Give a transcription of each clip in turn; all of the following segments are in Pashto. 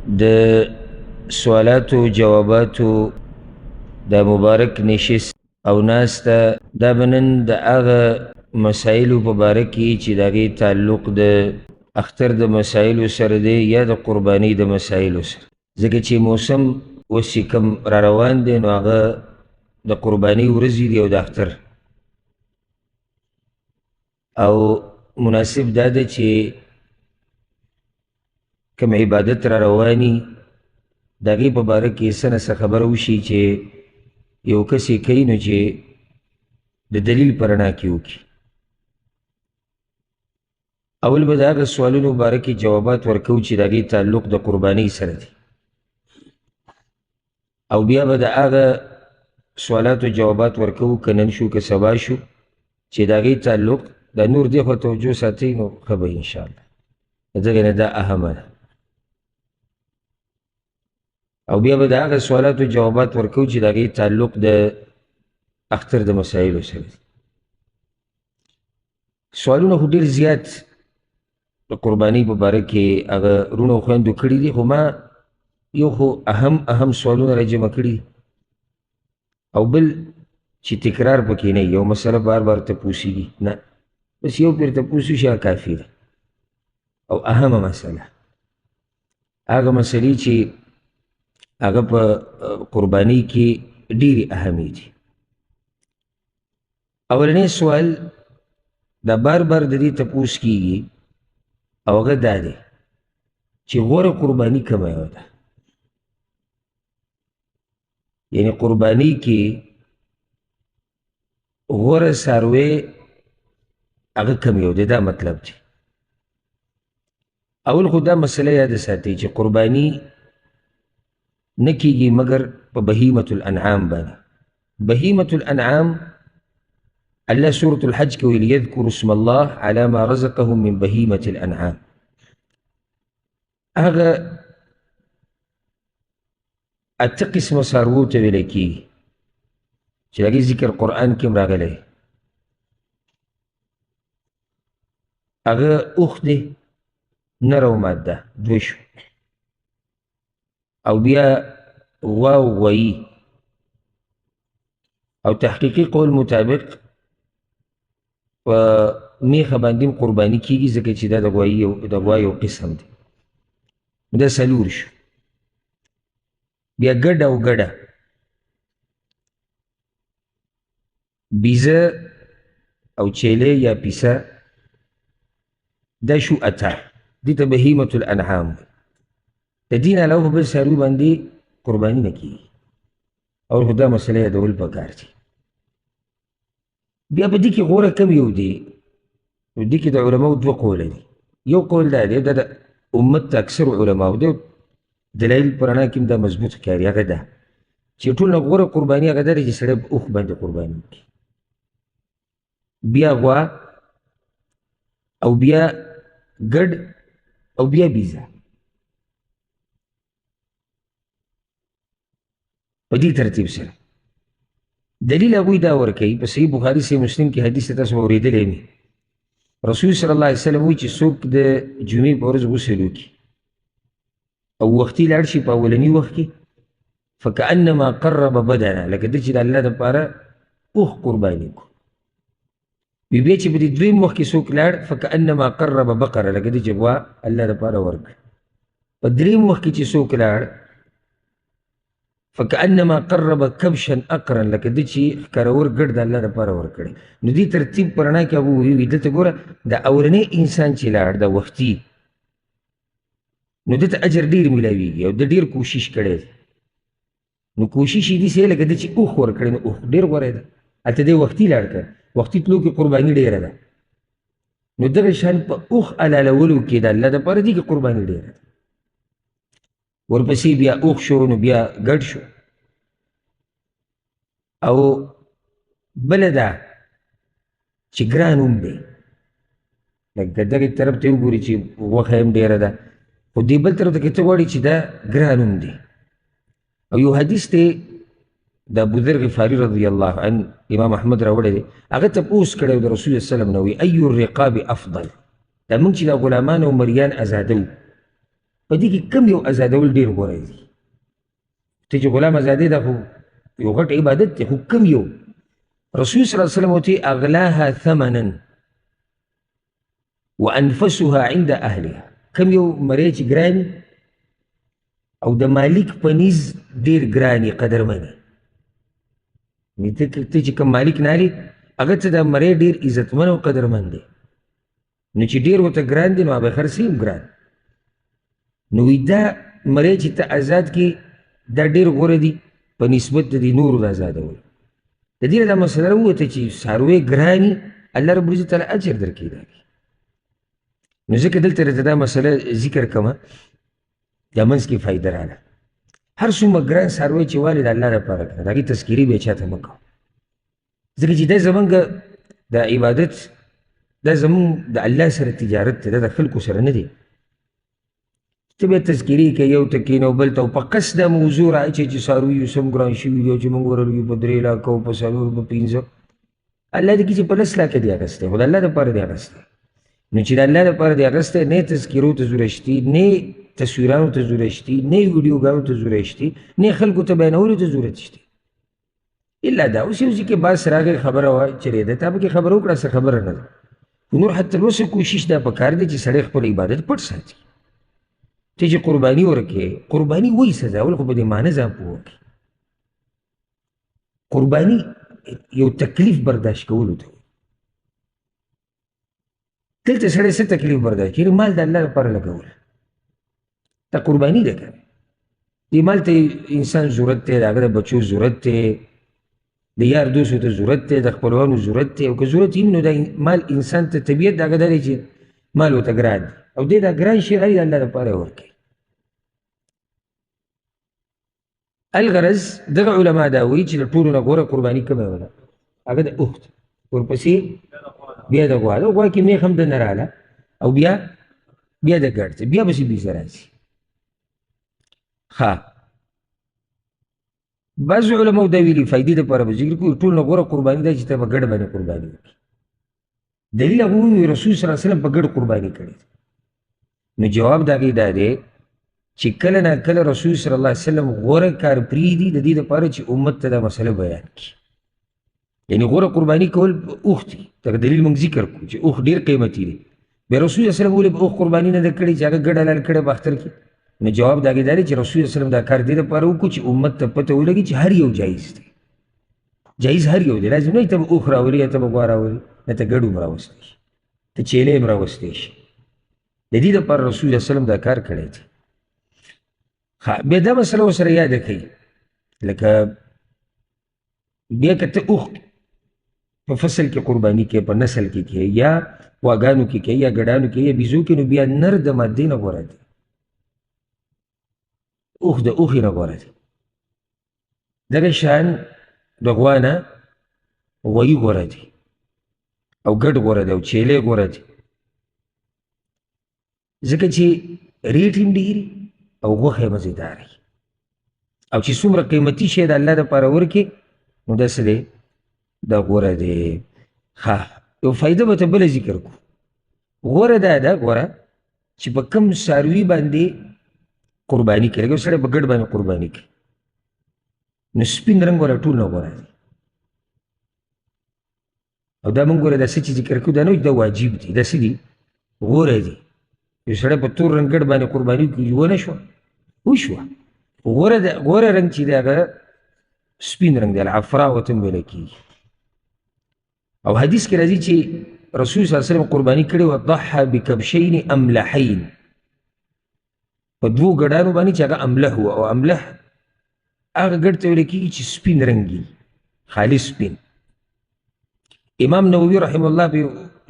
د سوالاتو جواباتو د مبارک نشست او ناسته دا به نن د هغه مسایلو په باره کې چې د هغې تعلق د اختر د مسایلو سره دی یا د قربانۍ د مسایلو سره، ځکه چې موسم اوس چې کوم را روان دی نو هغه د قربانۍ ورځې دي او د اختر، او مناسب دا ده چې کوم عبادت را رواني د هغې په باره کې څه نه څه خبره وشي چې یو کس یې کوي نو چې د دلیل په رڼا کې وکړي. اول به د هغه سوالونو باره کې جوابات ورکوو چې د هغې تعلق د قربانۍ سره دی، او بیا به د هغه سوالاتو جوابات ورکوو که نن شو که سبا شو چې د هغې تعلق د نور دې خوا توجه ساتئ نو ښه به انشاءالله. د دغې نه دا اهمه ده. او بیا به د هغه سوالاتو جوابات ورکوو چې د هغې تعلق د اختر د مسایلو سره دی. سوالونه خو ډېر زیات د قربانۍ په باره کې هغه وروڼو او خویندو کړي دي، خو ما یو خو اهم اهم سوالونه راجمع کړي، او بل چې تکرار پکې نه، یو مسله بار بار تپوسېږي نه، بس یو پیر تپوس وشي هغه کافي ده. او اهمه مسله هغه مسلې چې هغه په قربانۍ کې ډېرې اهمې دي. اولنی سوال دا بار بار د دې تپوس کېږي او هغه دا دی چې غوره قرباني کومه یوه ده، یعنی قرباني کې غوره څاروی هغه کوم یو دی، دا مطلب دی. اول خو دا مسله یاده ساتئ چې قرباني نه کېږي مګر په بهیمة الانعام باندې. بهیمة الانعام الله سورة الحج کې ویلي یذکر اسم الله علی ما رزقهم من بهیمة الانعام. هغه اته قسمه څاروو ته ویلی کېږي چې د هغې ذکر قرآن کې هم راغلی. هغه اوښ دی، نر او ماده دوه شو، او بیا غوا او غویي، او تحقیقي قول مطابق په میخه باندې هم قرباني کېږي ځکه چې دا د غوا یو قسم دی. دا څلور شو. بیا ګډه او ګډه، بیزه او چیلې یا پیسه، دا شو اته. دې ته بهیمة الانعام وایي. د دې نه علاوه په بل څاروي باندې قرباني نه کېږي. او خو دا مسله یادول پکار دي. بیا په دې کې غوره کوم یو دی؟ نو دې کې د علماو دوه قوله دي. یو قول دا دی، دا د امت د اکثرو علماو دی، دلایل په رڼا کې هم دا مضبوط ښکاري، هغه دا چې ټول نه غوره قرباني هغه دا دی چې سړی په اوښ باندې قرباني وکړي، بیا غوا، او بیا ګډ، او بیا بیزه. په دې ترتیب سره دلیل هغوی دا ورکوي. په صحیح بخاري صحیح مسلم کې حدیث ته تاسو اورېدلی وي، رسول صلی الله علیه وسلم وایي چې څوک د جمعې په ورځ غسل وکړي او وختي لاړ شي په اولني وخت کې، فکأنما قرب بدنه، لکه ده چې د الله دپاره اوښ قرباني کړو. وي بیا چې په دې دویم وخت کې څوک لاړ، فکأنما قرب بقره، لکه ده چې غوا الله دپاره ورکړه. په دریم وخت کې چې څوک لاړ، فکأنما قرب کبشا اقرا، لکه ده چې ښکرور ګډ د الله دپاره ورکړی. نو دې ترتیب په رڼا کې هغه وایي دلته ګوره د اولنی انسان چې لاړ د وختي، نو ده ته اجر ډېر میلاویږي او ده ډېر کوشش کړی دی. نو کوشش یې داسې لکه ده چې اوښ ورکړی، نو اوښ ډېر غوره ده، هلته دی وختي لاړ کړ، وختي تلو کې قرباني ډېره ده. نو دغه شان په اوښ حلالولو کې د الله دپاره دې کې قرباني ډېره ده. ورپسې بیا اوښ شو، نو بیا ګډ شو. او بله دا چې ګران هم دی، لکه دغې طرف ته وګوري چې غوښه هم ډېره ده، خو دې بل طرف ته که ته غواړي چې دا ګران هم دی. او یو حدیث دی د ابوذر غفاري رضی الله عنه، امام احمد راوړی دی، هغه تپوس کړی د رسول الله وسلم نه، وایي ای الرقاب افضل، دا موږ چې دا غلامان او مریان ازادوو، په دې کې کوم یو ازادول ډېر غوره دي؟ ته چې غلام ازادې دا خو یو غټ عبادت دی، خو کوم یو؟ رسول صلی الله علیه وسلم ورته اغلاها ثمنا وانفسها عند اهلها. کوم یو مری چې ګران او د مالک په نیز ډېر ګران یې، قدرمن یې، ته چې کوم مالک نه لرې هغه ته دا مری ډېر عزتمن او قدرمن دی، نو چې ډېر ورته ګران دی نو هغه خرڅوي هم ګران. نو وایي دا مری چې ته ازاد کړې دا ډېر غوره دي په نسبت د دې نورو د ازادولو. د دې نه دا مسله راووته چې څاروی ګران وي، الله رب العزت تعالی اجر درکوي دا. نو ځکه دلته راته دا مسله ذکر کړمه، دا منځ کې فایده راغله. هر څومره ګران څاروی چې والې د الله لپاره کړه، د هغې تذکرې بیا چاته مه کوه، ځکه چې دا زمونږ د عبادت، دا زمونږ د الله سره تجارت دی، دا د خلکو سره نه دی. ته بیا تذکرې کوې، یو ته کښېنه او بل ته، او په قصد دا موضوع را اچوې چې څاروي یې څومره ګران شوي دي او چې موږ ورلږو په 3 لاکه او په 4 په 5، الله دې کړي چې په 10 لاکه دې اخیستی، خو د الله دپاره دې اخیستی. نو چې د الله دپاره دې اخیستی، نه تذکرو ته ضرورت شتي، نه تصویرانو ته ضرورت شتي، نه ویډیوګانو ته ضرورت شتي، نه خلکو ته بیانولو ته ضرورت شتي. الا دا اوس یو ځای کې باس راغی، خبره وه چلېده، تا پکې خبره وکړه، څه خبره نه ده. خو نور حتی الوسع کوشش دا په کار دی چې سړی خپل عبادت پټ ساتي. ته چې قرباني ورکړې، قرباني وایي څه ده؟ اول خو په دې معنی ځان پوه کړي. قرباني یو تکلیف برداشت کولو ته وایي. دلته سړی څه تکلیف برداشت کړي؟ مال د الله لپاره لګول، دا قرباني ده که نه. دې مال ته انسان ضرورت دی، د هغه د بچو ضرورت دی، د یار دوستو ته ضرورت دی، د خپلوانو ضرورت دی. او که ضرورت یې نو دا مال انسان ته طبیعت د هغه دا دی چې مال ورته ګران دی، او دی دا ګران شی غواړي د الله لپاره یې ورکوي. الغرض دغه علما دا وایي چې د ټولو نه غوره قرباني کومه یوه ده؟ هغه د اوښ ده، ورپسې بیا د غوا ده، غوا کې مېښ هم دننه راغله، او بیا د ګډ ده، بیا پسې بیزه راځي. ښه، بعض علماو دا ویلي، فایدې دپاره به ذکر کړو، ټول نه غوره قرباني ده چې ته په ګډ باندې قرباني وکړې. دلیل هغه ووایي رسول صلی الله علیه وسلم په ګډ قرباني کړې ده. نو جواب د هغې دا دی چې کله نا کله رسول صلی الله علیه وسلم غوره کار پرېږدي د دې دپاره چې امت ته دا مسله بیان کړي. یعنې غوره قرباني کول اوښ دی، دغه دلیل موږ ذکر کړو چې اوښ ډېر قیمتي دی. بیا رسول صلی الله علیه وسلم ولې په اوښ قرباني نه ده کړې چې هغه ګډ حلال کړی په اختر کې؟ نو جواب د هغې دا دی چې رسول صلی الله علیه وسلم دا کار دې دپاره وکړو چې امت ته پته ولګي چې هر یو جایز دی، جایز هر یو دی، لازم نه ته به اوښ راولي یا ته به غوا راولي، نه ته ګډ هم راوستی شي، ته چیلې هم راوستی شي. د دې دپاره رسول صلی الله علیه وسلم دا کار کړی دی. ښه، بیا دا مسله ورسره یاده کړئ، لکه بیا که ته اوښ په فصل کې قرباني کوې، په نسل کې کوې، یا غواګانو کې کوې، یا ګډانو کې، یا بیزو کې، نو بیا نر د مادې نه غوره دی، اوښ د اوښې نه غوره دی. دغه شان د غوا نه غویي غوره دی، او ګډ غوره دی، او چیلې غوره دی، ځکه چې ریټ هم ډېر او غوښه یې مزېداره وي. او چې څومره قیمتي شی د الله دپاره ورکړي نو دا څه دی؟ دا غوره دی. ښه، یو فایده به ته بله ذکر کړو. غوره دا ده، غوره چې په کوم څاروي باندې قرباني کوي، لکه یو سړی په ګډ باندې قرباني کوي، نو سپین رنګ والا ټول نه غوره دی. او دا موږ ګوره دا څه چې ذکر کړو دا نه دا واجب دي، دا څه دي؟ غوره دي. یو سړی په تور رنګ ګډ باندې قرباني وکړي، ونه شوه، وشوه. غوره رنګ چې دی هغه سپین رنګ دی، العفرا ورته هم ویل کېږي. او حدیث کې راځي چې رسول صلی الله علیه وسلم قرباني کړې وه، ضحى بکبشین املحین، په دوو ګډانو باندې چې هغه املح وو. او املح هغه ګډ ته ویل کېږي چې سپین رنګ وي، خالص سپین. امام نووي رحمه الله په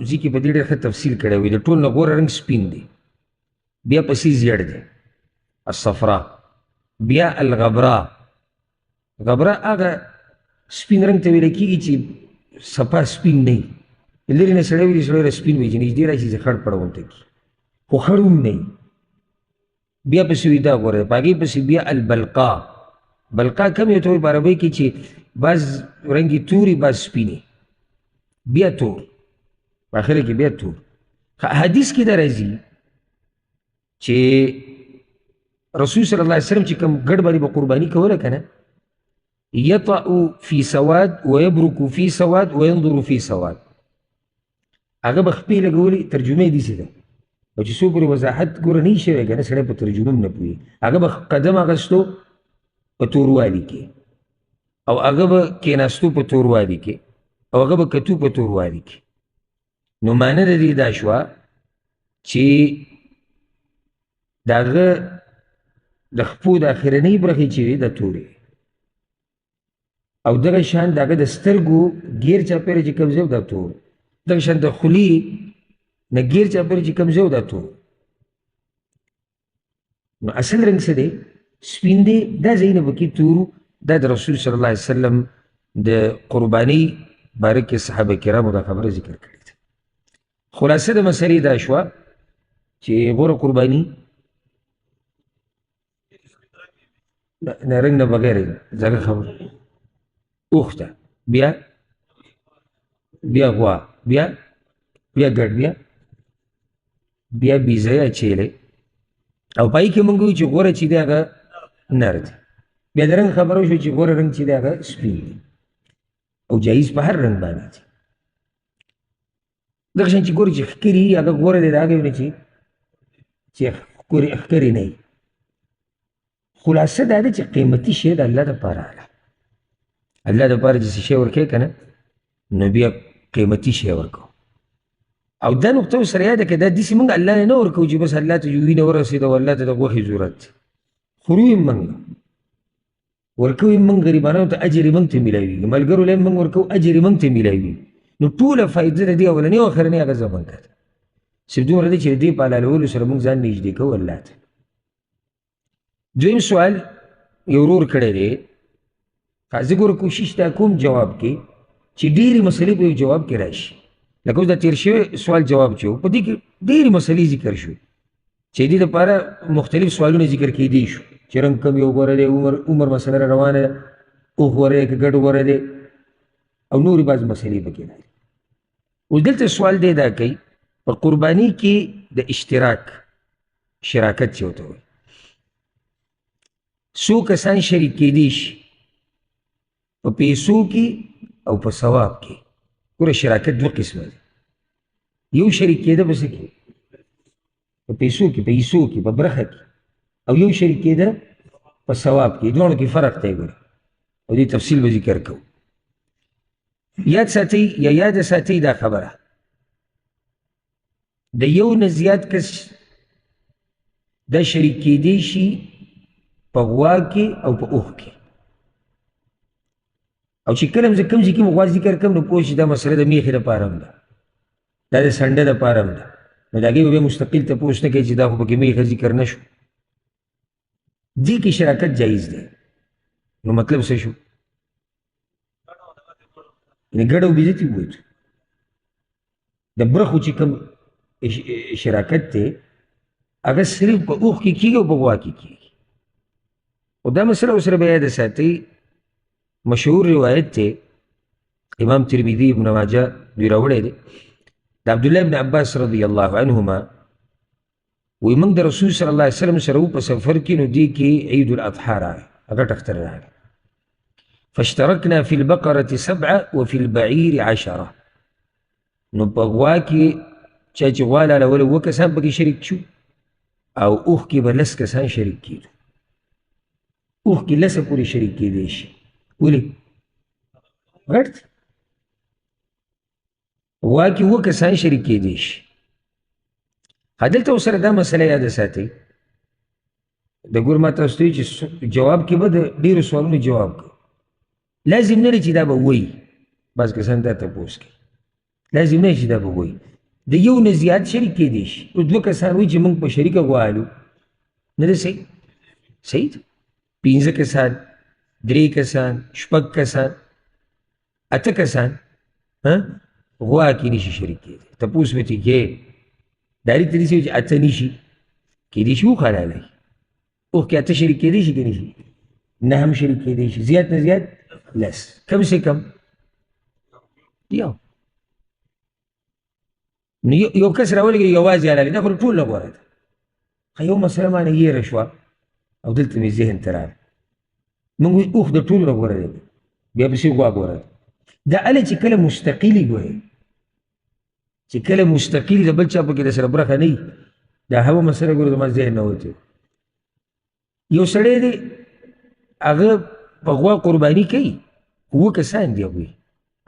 ځای کې په دې ډېر ښه تفصیل کړی وي، د ټول نه غوره رنګ سپین دی، بیا پسې زیړ دی الصفرا، بیا الغبرا. غبرا هغه سپین رنګ ته ویل کېږي چې صفا سپین نه وي، لرې نه سړی وي، سړی را سپین وي، چې نږدې راشي چې خړ پړ غونته کړي، خو خړ هم نه وي. بیا پسې وي دا غوره دی. په هغې پسې بیا البلقا. بلقا کوم یو ته وایي په عربۍ کې چې بعض رنګ یې توري بعض سپینې، بیا تور، په آخره کې بیا تور. حدیث کې دا راځي چې رسول صلی الله علیه وسلم چې کوم ګډ باندې به قرباني کوله که نه، یطأ فی سواد ویبرک فی سواد وینظر فی سواد. هغه به خپې لګولې، ترجمه یې داسې ده، او چې څو پورې وضاحت ګوره نه شوی که نه سړی په ترجمه هم نه پوهېږي. هغه به قدم اخیستو په توروالي کې، او هغه به کېناستو په توروالي کې، او هغه به کتو په توروالي کې. نو معنی د دې دا شوه چې د هغه د خپو د اخرنۍ برخې چې وي دا تورې، او دغه شان د هغه د سترګو ګیر چاپېره چې کوم ځای دا تور، دغه شان د خولې نه ګیر چاپېره چې کوم ځای دا تور. نو اصل رنګ څه دی؟ سپین دی، دا ځایونه پکې تورو. دا د رسول صلی الله علیه وسلم د قربانۍ باره کې صحابه کرامو دا خبره ذکر کړې ده. خلاصه د مسئلې دا شوه چې غوره قرباني نه رنګ نه بغیر ځکه خبره اوښ ده، بیا بیا غوا، بیا بیا ګډ، بیا بیا بیزه یا چیلې، او په هغې کې موږ وایو چې غوره چې دی هغه نر دی. بیا د رنګ خبره وشوه چې غوره رنګ چې دی هغه سپین دی، او جایز په هر رنګ باندې دی. دغه شان چې ګوري چې ښکري هغه غوره دی د هغې نه چې ښکري نه وي. خلاصه دا ده چې قیمتي شی د الله دپاره ده. الله دپاره چې څه شی ورکوې که نه، نو بیا قیمتي شی ورکوو. او دا نقطه ورسره یاده کړه، دا داسې موږ الله نه ورکوو چې بس الله ته یو وینه ورسېده او الله ته د غوښې ضرورت دی. خورو یې موږ، ورکوو یې موږ غریبانو ته، اجر یې موږ ته میلاویږي، ملګرو له یې موږ ورکوو، اجر یې موږ ته میلاویږي. نو ټوله فایده د دې اولنۍ او اخرنۍ هغه زموږ ده. صرف دومره دی چې د دې په حلالولو سره موږ ځان نږدې کوو الله ته. دویم سوال یو ورور کړی دی، زه ګوره کوشش دا کوم جواب کې چې ډېرې مسلې په یو جواب کې راشي. لکه اوس دا تېر شوی سوال جواب چې و، په دې کې ډېرې مسلې ذکر شوې چې دې دپاره مختلف سوالونه ذکر کېدی شو، چې رنګ کوم یو غوره دی، عمر مسله را روانه ده، اوښ غوره دی که ګډ غوره دی، او نورې بعضې مسلې پکې راغلي. اوس دلته سوال دی دا کوي په قرباني کې د اشتراک شراکت چې ورته وایي، څو کسان شریک کېدی شي په پیسو کې او په ثواب کې. ګوره شراکت دوه قسمه دی، یو شریک کېده په څه کې؟ په پیسو کې، په حصو کې، په برخه کې، او یو شریک کېده په ثواب کې. دواړو کې فرق دی ګوره، او دې تفصیل به ذکر کوو. یاد ساتئ یا یاده ساتئ دا خبره، د یو نه زیات کس دا شریک کېدی شي په غوا کې او په اوښ کې. او چې کله هم زه کوم ځای کې غوا ذکر کوم، نو پوه شي دا مسله د میخې دپاره هم ده، دا د سنډه دپاره هم ده، نو د هغې به بیا مستقل تپوس نه کوي چې دا خو پکې میخه ذکر نه شو. دې کې شراکت جایز دی. نو مطلب څه شو؟ یعنې ګډه او بېزتي ووایو، د برخو چې کوم شراکت دی هغه صرف په اوښ کې کېږي او په غوا کې کېږي. او دا مسله ورسره بیا یاده ساتئ، مشهور روایت دی، امام ترمذي ابن ماجه دوی راوړی دی، د عبدالله ابن عباس رضی الله عنهما وایي موږ د رسول صلی الله علیه وسلم سره وو په سفر کې، نو دې کې عید الاضحی راغی، غټ اختر راغی. فاشترکنا فی البقرة سبعة وفي البعیر عشرة. نو په غوا کې چا چې غوا لاروله اووه کسان پکې شریک شو، او اوښ کې به لس کسان شریک کېدو. اوښ کې لسه پورې شریک کېدی شي. ولې؟ غټ دی. غوا کې اووه کسان شریک کېدی شي. دلته ورسره دا مسله یاده ساتئ، د ګور ما تاسو ته چې جواب کې به د ډېرو سوالونو جواب کوو. لازم نه دی چې دا به وایي، بعض کسان دا تپوس کوي، لازم نه دی چې دا به وایي. د یو نه زیات شریک کېدی شي. نو دوه کسان وایي چې موږ په شریکه غوا الو، نه ده صحیح؟ صحیح ده. پنځه کسان، درې کسان، شپږ کسان، اته کسان غوا کې نشي شریک کېدی. تپوس به ترې کوې، ډایرکټ ترې چې اته نشي کېدی شي، اوښ حلالوي. اوښ کې اته شریک کېدی شي که نه شي؟ نه هم شریک کېدی شي، زیات نه زیات لس، کم سه کم یو. نو یو کس راولېږي یوازې حلالوي، دا خو ټول نه غوره ده. خو یو مسله ما نه هېره شوه، او دلته مې ذهن ته راغی. موږ وایو اوښ د ټولو نه غوره دی، بیا پسې غوا غوره ده. دا هله چې کله مستقلي ګورې، چې کله مستقل د بل چا پکې د سره برخه نه وي، دا هغه مسله ګوره زما ذهن نه وتې. یو سړی دی، هغه په غوا قرباني کوي، اووه کسان دي هغوی،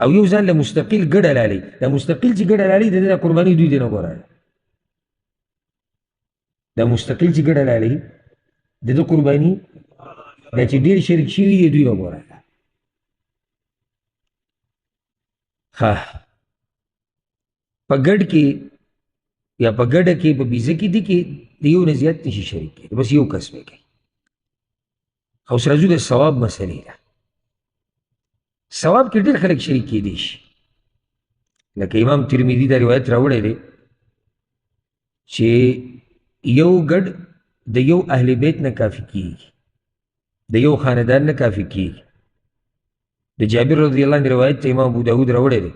او یو ځان له مستقل ګډه لالوي. دا مستقل چې ګډه لالوي، د ده دا قرباني دوی دې نه غوره ده. دا مستقل چې ګډه لالوي، د ده قرباني دا چې ډېر شریک شوي دي دوی نه غوره ده. ښه، په ګډ کې یا په ګډه کې په بیزه کې دي کې د یو نه زیات نشي شریک کېدی، بس یو کس به کوي. اوس راځو د ثواب مسئلې ته. ثواب کې ډېر خلک شریک کېدی شي، لکه امام ترمذي دا روایت راوړی دی چې یو ګډ د یو اهل بیت نه کافي کېږي، د یو خاندان نه کافي کېږي. د جابر رضی الله عنه روایت ته امام ابو داود راوړی دی،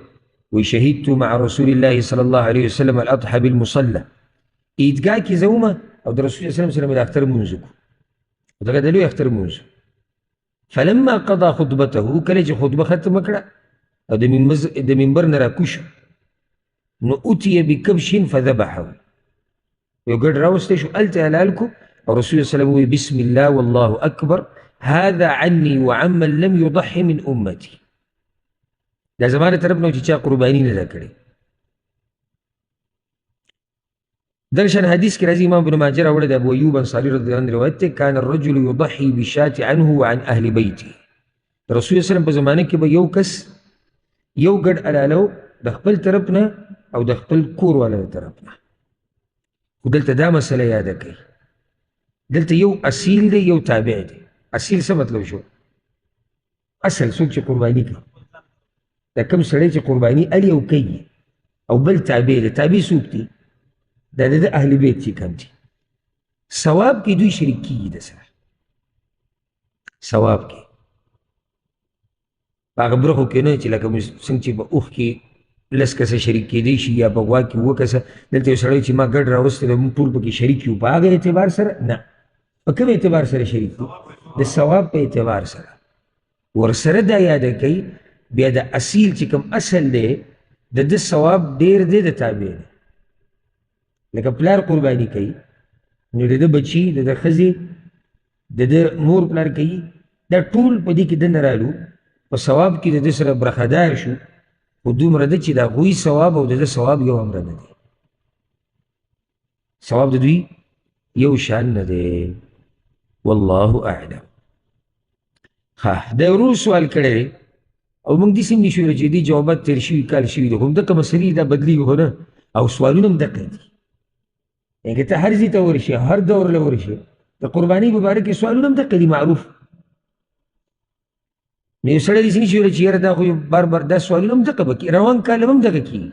وایي شهدت مع رسول الله صلی الله علیه وسلم الاضحى بالمصلى. عیدګاه کې زه ومه او د رسول الله سره مې د اختر لمونځ وکړو، دغه د لوی اختر لمونځ. فلما قضا خطبته، کله چې خطبه ختمه کړه او د منبر نه راکوز شو، نو اتي بکبش فذبحه، یو ګډ راوستی شو، هلته حلال کړو. او رسول الله صلی الله علیه وسلم وویل بسم الله والله اکبر، هذا عني وعمن لم يضحي من امتي. دا زما له طرف نه چې چا قرباني نه ده کړې. درشن حدیث کې راځي، امام ابن ماجه راوړی د ابو ایوب انصاري رضی الله عنه روایت دی، کان الرجل یضحي بالشاة عنه وعن اهل بیته. د رسول الله صلی الله علیه وسلم په زمانه کې به یو کس یو ګډ حلالو د خپل طرف نه او د خپل کور والا له طرف نه. خو دلته دا مسله یاده کړئ، دلته یو اصیل دی یو تابع دی. اصیل څه مطلب شو؟ اصل څوک چې قرباني کوي، دا کوم سړی چې قرباني الي او کوي، او بل تابع دی. تابع څوک دی؟ دا د اهل بیت چې کوم دي. ثواب کې دوی شریک کېږي د سره، ثواب کې په هغه برخو کې نه چې لکه څنګه چې په اوښ کې لس کسه شریک کېدی شي یا په غوا کې اووه کسه. دلته یو سړی چې ما ګډ راوستی دی، موږ ټول پکې شریک یو، په هغه اعتبار سره نه. په کوم اعتبار سره شریک دي؟ د ثواب په اعتبار سره. ورسره دا یاده کوي بیا د اصیل چې کوم اصل دی د ده ثواب ډېر دی د تابع دی. لکه پلار قرباني کوي نو د ده بچي، د ده ښځې، د ده مور پلار کوي، دا ټول په دې کې دننه رالو، په ثواب کې د ده سره برخهدار شو. خو دومره ده چې د هغوی ثواب او د ده ثواب یو امره نه دی، ثواب د دوی یو شان نه دی. والله اعلم. ښه، دا ورور سوال کړی دی او موږ داسې هم نشو ویلی چې دې جوابات تېر شوي کال شوي دي، خو همدغه مسلې دا بدلېږي خو نه، او سوالونه هم دقه دي. یعنې که ته هر ځای ته ورشې، هر دور له ورشې، د قربانۍ په باره کې سوالونه هم دقه دي معروف. نو یو سړی داسې نشي ویلی چې یاره دا خو بار بار دا سوالونه هم دقه به کېږي، روان کال هم دقه کېږي،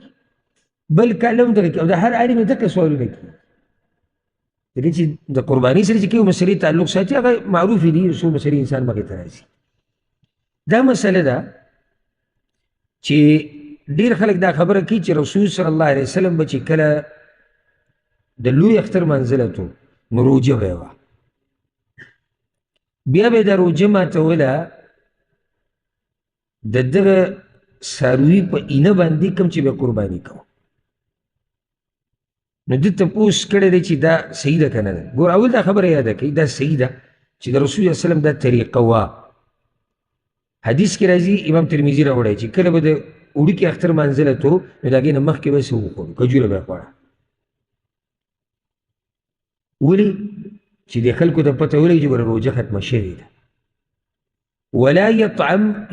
بل کال هم دقه کېږي، او د هر عالم دقه سوالونه کېږي. ځکه چې د قربانۍ سره چې کومې مسلې تعلق ساتي هغه معروفې دي، څو مسلې انسان مخې ته راځي. دا مسله ده چې ډېر خلک دا خبره کوي چې رسول صلی الله علیه وسلم به چې کله د لوی اختر منزله ته نو روژه به یې وه، بیا به یې دا روژه ماتوله د دغه څاروي په اینه باندې کوم چې به قرباني کوه. نو ده تپوس کړی دی چې دا صحیح ده که نه ده. ګوره اول دا خبره یاده کړئ، دا صحیح ده چې د رسول الله وسلم دا طریقه وه. حدیث کې راځي، امام ترمذي راوړی چې کله به د وړوکي اختر منزله ته نو د هغې نه مخکې به یې څه وخوړو، کجوره به یې خوړه. ولې؟ چې د خلکو ته پته ولګي چې ګوره روژه ختمه شوې ده. ولا يطعم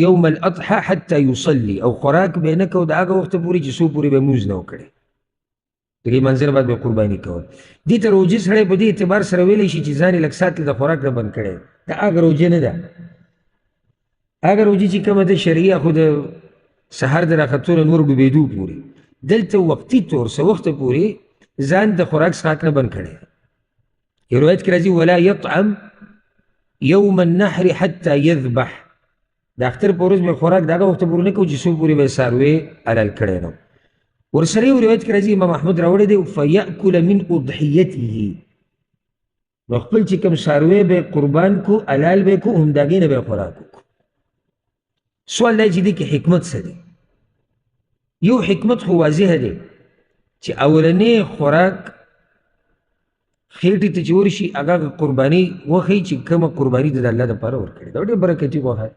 يوم الأضحى حتى يصلي، او خوراک به یې نه کوو د هغه وخته پورې چې څو پورې به یې لمونځ نه وکړي. د دې منځ نه بعد به قرباني کول. دې ته روژې سړی په دې اعتبار سره ویلی شي چې ځان یې لږ ساعت د خوراک نه بند کړی، دا هغه روژه نه ده. هغه روژه چې کومه ده شرعي، خو د سهار د راختو نه نور ډوبېدو پورې، دلته وقتي طور څه وخته پورې ځان د خوراک څښاک نه بند کړی. یو روایت کې راځي ولا یطعم یوم النحر حتی یذبح، د اختر په ورځ به خوراک د هغه وخته پورې نه کوو چې څو پورې به یې څاروی حلال کړی نه. ورسره یو روایت کې راځي، امام احمد راوړی دی، فیأکل من اضحیته، نو خپل چې کوم څاروی به یې قربان کو، حلال به یې کو، هم د هغې نه به یې خوراک وکړو. سوال دا چې دې کې حکمت څه دی؟ یو حکمت خو واضح دی چې اولنی خوراک خېټې ته چې ورشي هغه قرباني غوښه چې کومه قرباني د الله دپاره ورکړې ده، ډېر برکتي غوښه.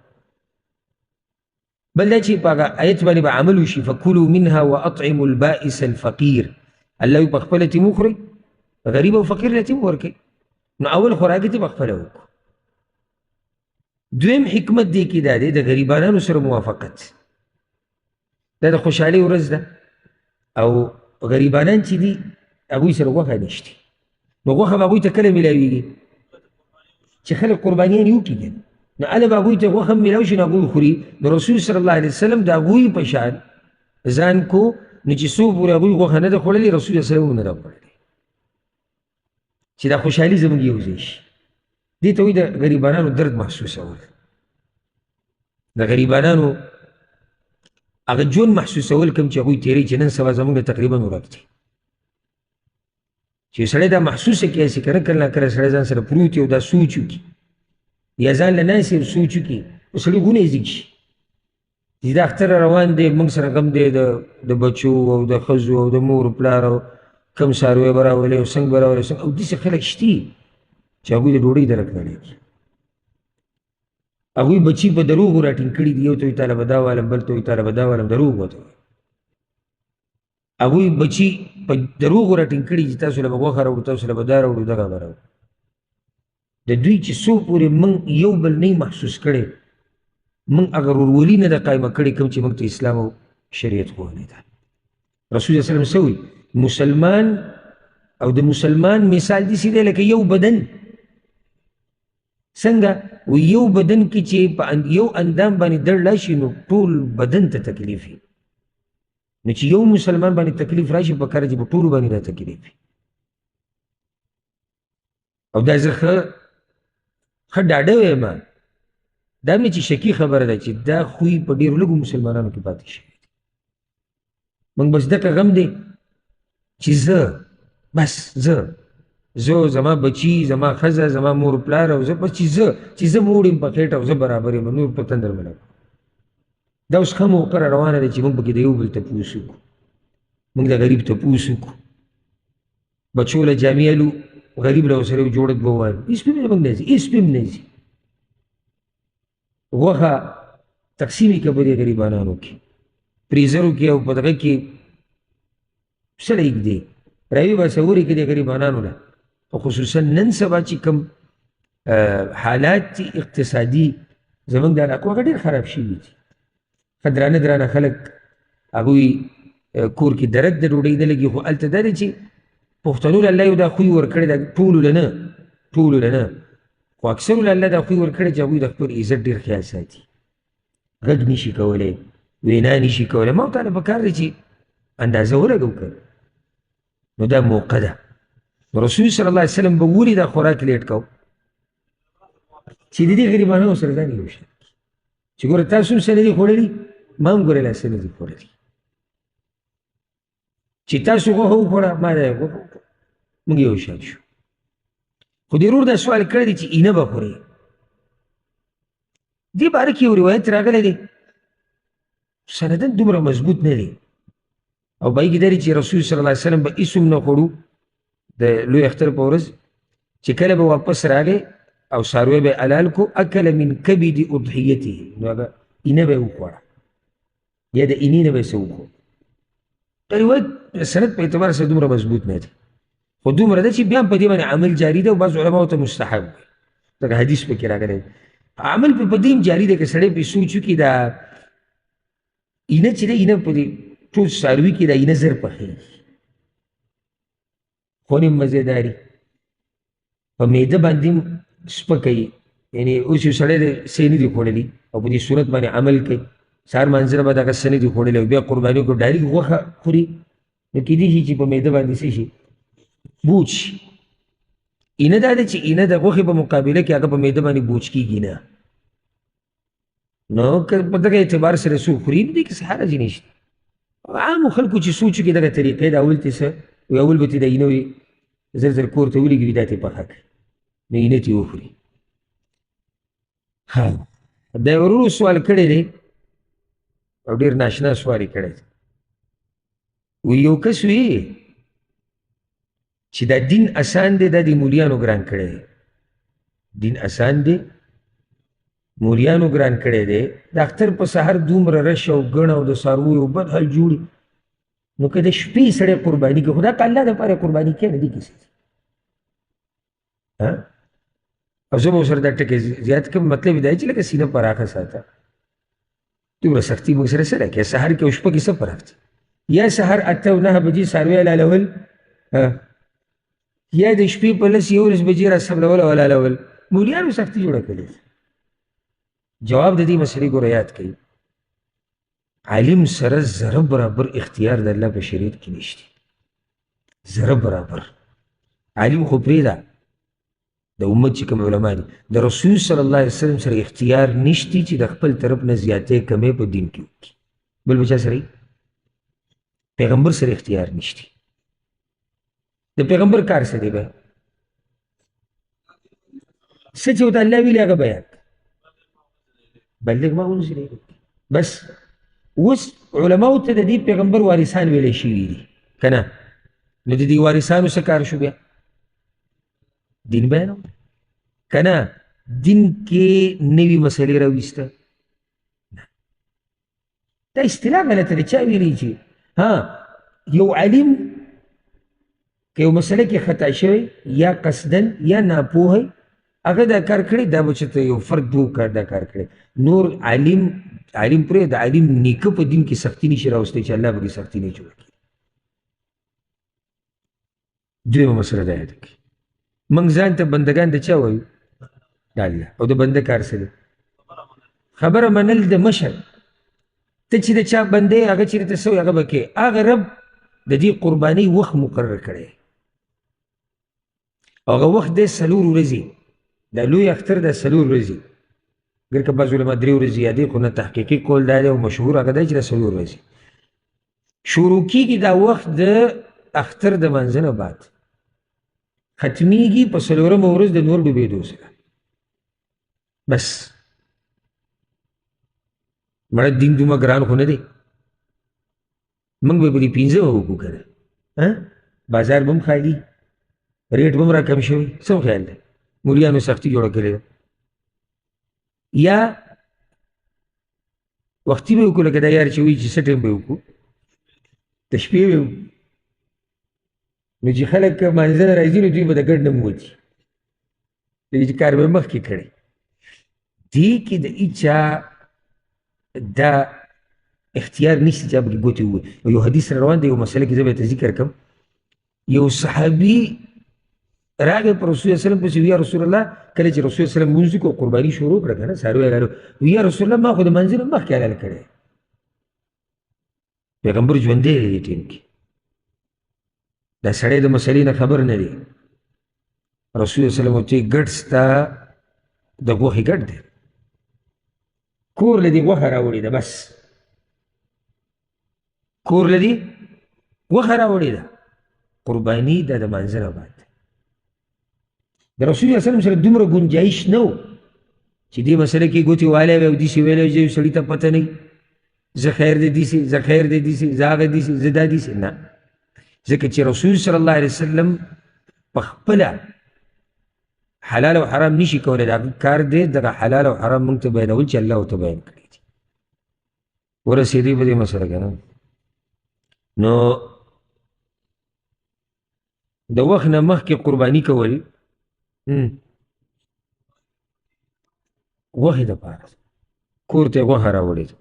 بل دا چې په هغه آیت باندې به عمل وشي، فکلوا منها واطعموا البائس الفقیر، الله وایي په خپله ترې وخورئ، غریب او فقیر له ترې ورکړئ. نو اول خوراک یې ترې په خپله وکړو. دویم حکمت دې کې دا دی د غریبانانو سره موافقت، دا د خوشحالۍ ورځ ده او غریبانان چې دي هغوی سره غوښه نشته، نو غوښه به هغوی ته کله میلاویږي؟ چې خلک قربانیان یې وکړي که نه، نو هله به هغوی ته غوښه هم میلاو شي، نو هغوی خوري. نو رسول صلی الله علیه وسلم د هغوی په شان ځان کو، نو چې څو پورې هغوی غوښه نه ده خوړلې، رسول صلی الله علیه وسلم هم نه ده خوړلې، چې دا خوشحالي زموږ یو ځای شي. دې ته وایي د غریبانانو درد محسوسول، د غریبانانو هغه ژوند محسوسول کوم چې هغوی تېروي، چې نن سبا زموږ تقریبا ورک دی. چې سړی دا محسوسه کړي هسې که نه کله ناکله سړی ځان سره پروت وي او دا سوچ وکړي، یا ځان له ناستې او سوچ وکړي، نو سړي غونی زیږ شي چې دا اختر روان دی، موږ سره غم دی د بچو او د ښځو او د مور پلار او کم څاروی به راولي او څنګه به راولي او داسې خلک شتي چې هغوی د ډوډۍ درک نه لري. هغوی بچي په دروغو راټینګ کړي دي، یو ته وایي تاله به دا والم، بل ته وایي تاله به دا والم، دروغ ورته وایي. هغوی بچي په دروغو راټینګ کړي چې تاسو له به غوښه راوړو، تاسو له به دا راوړو، دغه به راوړو. د دوی چې څو پورې موږ یو بل نه محسوس کړی، موږ هغه ورورولي نه ده قایمه کړې کوم چې موږ ته اسلام او شریعت ښوونې ده. رسول الله صلی الله علیه وسلم څه وایي؟ مسلمان او د مسلمان مثال داسې دی لکه یو بدن. څنګه؟ وایي یو بدن کې چې په یو اندام باندې درد راشي نو ټول بدن ته تکلیف وي. نو چې یو مسلمان باندې تکلیف راشي په کار چې په ټولو باندې دا تکلیف وي. او دا زه ښه ډاډه وایم، دا مې چې شکي خبره ده چې دا خوی په ډېرو لږو مسلمانانو کې پاتې شوی دی. موږ بس دغه غم دی چې زه بس زه زه زما بچي، زما ښځه، زما مور پلار او زه بس چې زه موړ یم په خېټه او زه برابر یم، نور په تندر مې لګوم. دا اوس ښه موقع را روانه ده چې موږ پکې د یو بل تپوس وکړو، موږ د غریب تپوس وکړو، بچو له جامې الو، غریب له ورسره یو جوړه دوه والو، هېڅ پې موږ نه ځي، هېڅ پې نه ځي. غوښه تقسیم یې کړه په دې غریبانانو کې، فریزرو کې او په دغه کې څه لږ دی راوي باسه ورې کړي دې غریبانانو له. او خصوصا نن سبا چې کوم حالات دي اقتصادي زموږ د علاقو هغه ډېر خراب شوي دي. ښه درانه درانه خلک هغوی کور کې درک د ډوډۍ نه لګي، خو هلته دا دی چې پښتنو له الله یو دا خوی ورکړی ده، ټولو له نه، ټولو له نه، خو اکثرو له الله دا خوی ورکړی چې هغوی د خپل عزت ډېر خیال ساتي، غږ نشي کولی، وینا نشي کولی. ما ته په کار دی چې اندازه ولګو که نو دا موقع ده. رسول صلی الله علیه وسلم به ولې دا خوراک لیټ کو چې د دې غریبانو سره ځان یو شي چې ګوره تاسو هم څه نه دي خوړلي، ما هم ګوره لا څه نه دي خوړلي، چې تاسو غوښه وخوړه ما دا غوښه وخوړه، موږ یو شان شو. خو دې ورور دا سوال کړی دی چې اینه به خورې. دې باره کې یو روایت راغلی دی، سنداً دومره مضبوط نه دی، او په هغې کې دا دی چې رسول صلی الله علیه وسلم به هېڅ هم نه خوړو د لوی اختر په ورځ، چې کله به واپس راغی او څاروی به یې حلال کړو، اکل من کبد اضحیته، نو هغه اینه به یې وخوړه یا د اینې نه به یې څه وخوړ. دا روایت سند په اعتبار سره دومره مضبوط نه دی، خو دومره ده چې بیا هم په دې باندې عمل جاري ده او بعض علماو ته مستحب وایي، دغه حدیث پکې راغلی دی. عمل په دې هم جاري ده که سړی پرې سوچ وکړي، دا اینه چې ده، اینه په دې ټول څاروي کې دا اینه زر پخېږي، خونې هم مزېداري، په معده باندې هم سپکه وي. یعنې اوس یو سړی دی څه یې نه دي خوړلي او په دې صورت باندې عمل کوي، سهار مانځه به دغه څه نه دي خوړلي او بیا قرباني وکړي، ډایرک غوښه خوري، نو کېدای شي چې په معده باندې څه شي، بوج شي. اینه دا ده چې اینه د غوښې په مقابله کې هغه په معده باندې بوج کېږي نه، نو که په دغه اعتبار سره څوک خوري نو دې کې څه حرج نشته. عامو خلکو چې سوچ وکړي دغه طریقې د اول ته څه وي، اول به ترې د اینه وي زر زر کور ته ولېږي، دا ترې پخه کړي. نو اینه ترې وخوري. ها، دا ورونو سوال کړی دی او ډېر ناشنا سوال یې کړی دی. وایي یو کس وي چې دا دین اسان دی، دا د مولیانو ګران کړی دی. دین اسان دی، مولیانو ګران کړی دی. د اختر په سحر دومره رش او ګڼه او د څارویو بد حال جوړي، نو که د شپې سړی قرباني کوي، خو دا که الله دپاره قرباني کوي نه دي کیسې دي. او زه به ورسره دا ټکی زیات کړم، مطلب یې دا دی چې لکه سینه پراخه ساته، دومره سختي موږ سره څه ده که سهار کې او شپه کې څه فرق دی؟ یا سهار 8 او 9 بجې څاروي حلالول، یا د شپې په 10 11 بجې را سملول او حلالول. مولیانو سختي جوړه کړې ده. جواب د دې مسئلې ګوره یاد کړئ، عالم سره ذره برابر اختیار د الله په شریعت کې نشته، ذره برابر. عالم خو پرېږده، د امت چې کوم علما دي، د رسول صلی الله علیه وسلم سره اختیار نشتی چې د خپل طرف نه زیاتې کمې په دین کې وکړي. بل به چا سره؟ پیغمبر سره اختیار نشتی. د پیغمبر کار څه دی؟ به څه چې ورته الله ویلي هغه بیان کړه، بلغ ما انزل الیک. بس اوس علماو ته د دې پیغمبر وارثان ویلی شوي دي که نه؟ نو د دې وارثانو څه کار شو؟ بیا دین بیانوم که نه؟ دین کې نوې مسلې راویسته، دا اصطلاح غلطه ده. چا ویلي چې ها یو عالم که یو مسله کې خطا شوی یا قصدا یا ناپوهی هغه دا کار کړی، دا به چې یو فرد دوه کار دا کار کړی. نور عالم عالم پرې د عالم نیکه په دین کې سختي نشي راوستی چې الله پکې سختي نه جوړه کړي. دویمه مسله دا یاده کړي، موږ ځان ته بندګان د چا وایو؟ د الله. او د بنده کار څه دی؟ خبره منل د مشر. ته چې د چا بنده یې، هغه چېرته څه وایي هغه به کوې. هغه رب د دې قربانۍ وخت مقرر کړی، هغه وخت دی 4 ورځې. دا لوی اختر دا 4 ورځې، ګر که بعض علما 3 ورځې یادوي، خو نه تحقیقي قول دا دی او مشهور هغه دی چې دا 4 ورځې شروع کېږي. دا وخت د اختر د لمانځه نه بعد ختمیږي په 4مه ورځ د نور ډوبېدو سره. بس مړه دین دومره ګران خو نه دی، موږ به په دې 5 وکړو که نه؟ بازار به هم خالي، ریټ به هم راکم شوی. څه خیال دی؟ مولیانو سختي جوړه کړې ده. یا وختي به یې وکړو، لکه دا یار چې وایي چې څه ټایم به یې وکړو، د شپې به یې وکړو. نو چې خلک مانځه نه راځي نو دوی به د ګډ نه ووځي، چې کار به یې مخکې کړی. دې کې د هیچا دا اختیار نشته چې پکې ګوتې ووهي. یو حدیث را روان دی، یو مسله کې زه به ورته ذکر کړم. یو صحابي راغی پر رسول الله صلی الله علیه وسلم پسې، یا رسول الله، کله چې رسول الله صلی الله علیه وسلم لمونځ وکړو قرباني شروع کړه که نه، څاروی حلالو، یا رسول الله ما خو د لمانځه نه مخکې حلال کړی. پیغمبر ژوندی دی دې ټیم کې، دا سړی د مسلې نه خبر نه دی. رسول الله صلی الله علیه وسلم ورته وایي ګډ ستا د غوښې ګډ دی، کور له دې غوښه راوړې ده، بس کور له دې غوښه راوړې ده. قرباني دا د لمانځه نه بعد. د رسول الله صلی الله علیه وسلم سره دومره ګنجایش نه و چې دې مسله کې ګوتې والی وی او داسې ویلی وی چې یو سړي ته پته نه وي، زه خیر دی داسې، زه خیر دی داسې، زه هغه داسې، زه دا داسې. نه، ځکه چې رسول صلی الله علیه وسلم په خپله حلال او حرام نشي کولی، د هغه کار دی دغه حلال او حرام موږ ته بیانول چې الله ورته بیان کړي دي. ورسېدی په دې مسله که نه؟ نو د وخت نه مخکې قرباني کول غوښې دپاره، کور ته یې غوښه راوړې ده.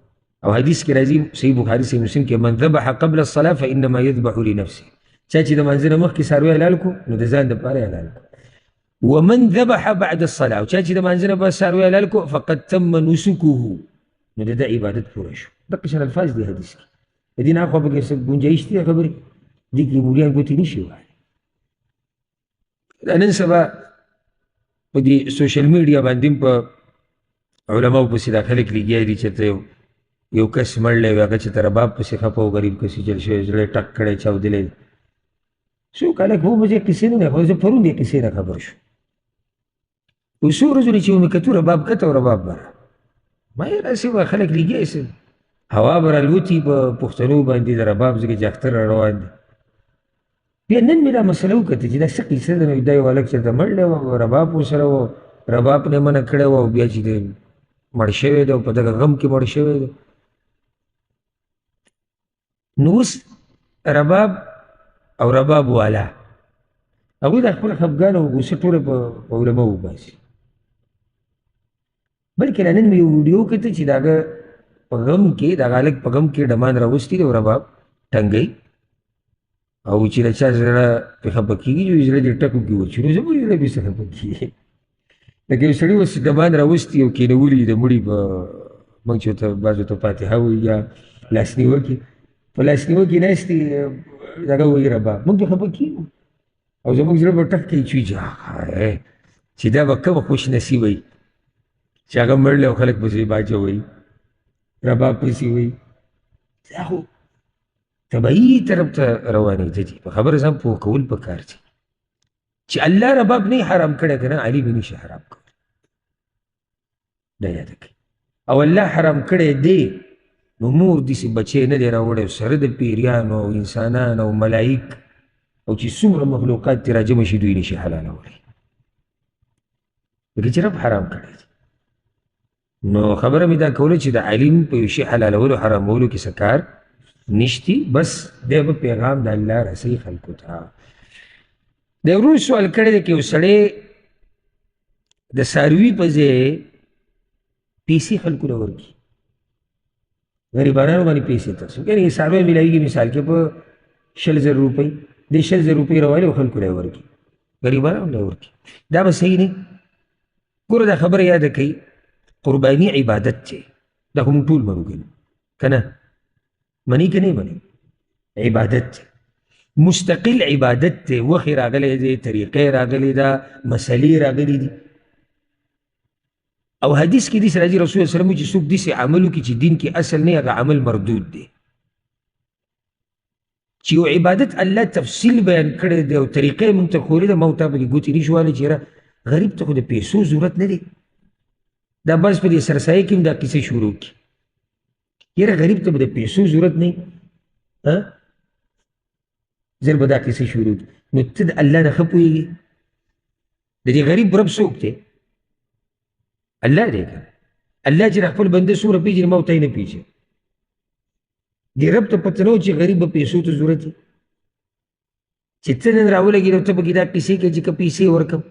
او حدیث کې راځي صحیح بخاري صحیح مسلم کې، من ذبح قبل الصلاة فإنما يذبح لنفسه. چا چې د لمانځه نه مخکې څاروی حلال کړو نو د ځان دپاره یې حلال کړو. ومن ذبح بعد الصلاة، او چا چې د لمانځه نه بعد څاروی حلال کړو فقد تم نسکه، نو د ده عبادت پوره شو. دقه شان الفاظ دي حدیث کې. د دې نه اخوا پکې څه ګنجایش دی خبرې، دې کې مولیان ګوتې نه شي وهلی. دا نن سبا په دې سوشل میډیا باندې هم په علماو پسې دا خلک لګیا دي چې ته یو کس مړلی وي، هغه چې تر رباب پسې خفه و، غریب کس یې چل شوی، زړه یې ټک کړی، چاودلی دی. څوک هلک وو، زه قصې نه خو زه پرون دې قصې نه خبر شو. اوس څو ورځو نه چې ومې کتو رباب کته او رباب بره، ما یې داسې به خلک لګیا سي، هوا به رالوتي په پښتنو باندې د رباب، ځکه چې اختر را روان دی. بیا نن مې دا مسله وکته چې دا څه قصه ده. نو دا یو هلک چېرته مړ دی و، رباب ورسره و، رباب نه یې منع کړی و، او بیا چې دی مړ شوی دی او په دغه غم کې مړ شوی دی. نو اوس رباب او رباب والا هغوی د خپل خفګان او غوسه ټوله په علماو وباسي. بلکې لا نن مې یو ویډیو کته چې د هغه په غم کې، د هغه هلک په غم کې ډمان راوستي دی او رباب ټنګوي، او چې له چا زړه پرې خفه کېږي، یو زړه دې ټکو کې ورشي، نو زموږ زړه پرې څه خفه کېږي. لکه یو سړي اوس ډمان راوستي او کښېنولي د مړي په موږ چې ورته بعضو ته فاتحه وایي یا لاسنیوه کې، په لاسنیوه کې ناست دي، دغه وایي رباب، موږ پرې خفه کېږو او زموږ زړه به ټک کوي چې چې دا به کومه خوش نصیبه وي چې هغه مړ دی او خلک پسې باچه وایي، رباب پسې وایي. دا خو طبیعي طرف ته روانې دي. په خبره ځان پوه کول پکار دي چې الله رباب نه حرام کړی که نه، علي به نشي حرام کړی، دا یاده کړئ. او الله حرام کړی دی نو مور داسې بچی نه دی راوړی، سره د پیریانو او انسانانو او ملایک او چې څومره مخلوقات دې راجمع شي دوی نشي حلالولی، ځکه چې رب حرام کړی دی. نو خبره مې دا کوله چې د علیم په یو شي حلالولو حرامولو کې څه کار نشتی، بس دی به پیغام د الله رسوي خلکو ته. د ورور سوال کړی دی که یو سړی د څاروي په ځای پیسې خلکو له ورکړي، غریبانانو باندې پیسې تقسیم کړي، یعنې څاروی میلاویږي مثال کې په 20,000 روپۍ، د 20,000 روپۍ راولي او خلکو له یې ورکړي، غریبانو له یې ورکړي، دا به صحیح نه؟ ګوره دا خبره یاده کړئ، قرباني عبادت دی، دا خو موږ ټول منو که نه؟ مني که نه مني؟ عبادت دی، مستقل عبادت دی، وخت یې راغلی دی، طریقې راغلې ده، مسلې راغلې دي. او حدیث کې داسې راځي، رسول الله صلی الله علیه وسلم چې څوک داسې عمل وکړي چې دین کې اصل نه، هغه عمل مردود دی. چې یو عبادت الله تفصیل بیان کړی دی او طریقه یې موږ ته ښوولې ده، ما او تا پکې ګوتې نه شو وهلی چې یاره غریب ته خو د پیسو ضرورت نه دی. دا بس په دې سرسایه کې هم دا قصه شروع کړي، یاره غریب ته به د پیسو ضرورت نه وي، زر به دا قصه شروع کړي. نو ته د الله نه ښه پوهېږې، د دې غریب رب څوک دی؟ الله دی که نه؟ الله چې د خپل بنده څومره پېژني، ما او تا یې نه پېژني. دې رب ته پته نه وه چې غریب به پیسو ته ضرورت وي، چې ته نن راولګېدې او ته پکې دا قصې کوې چې که پیسې ورکړم،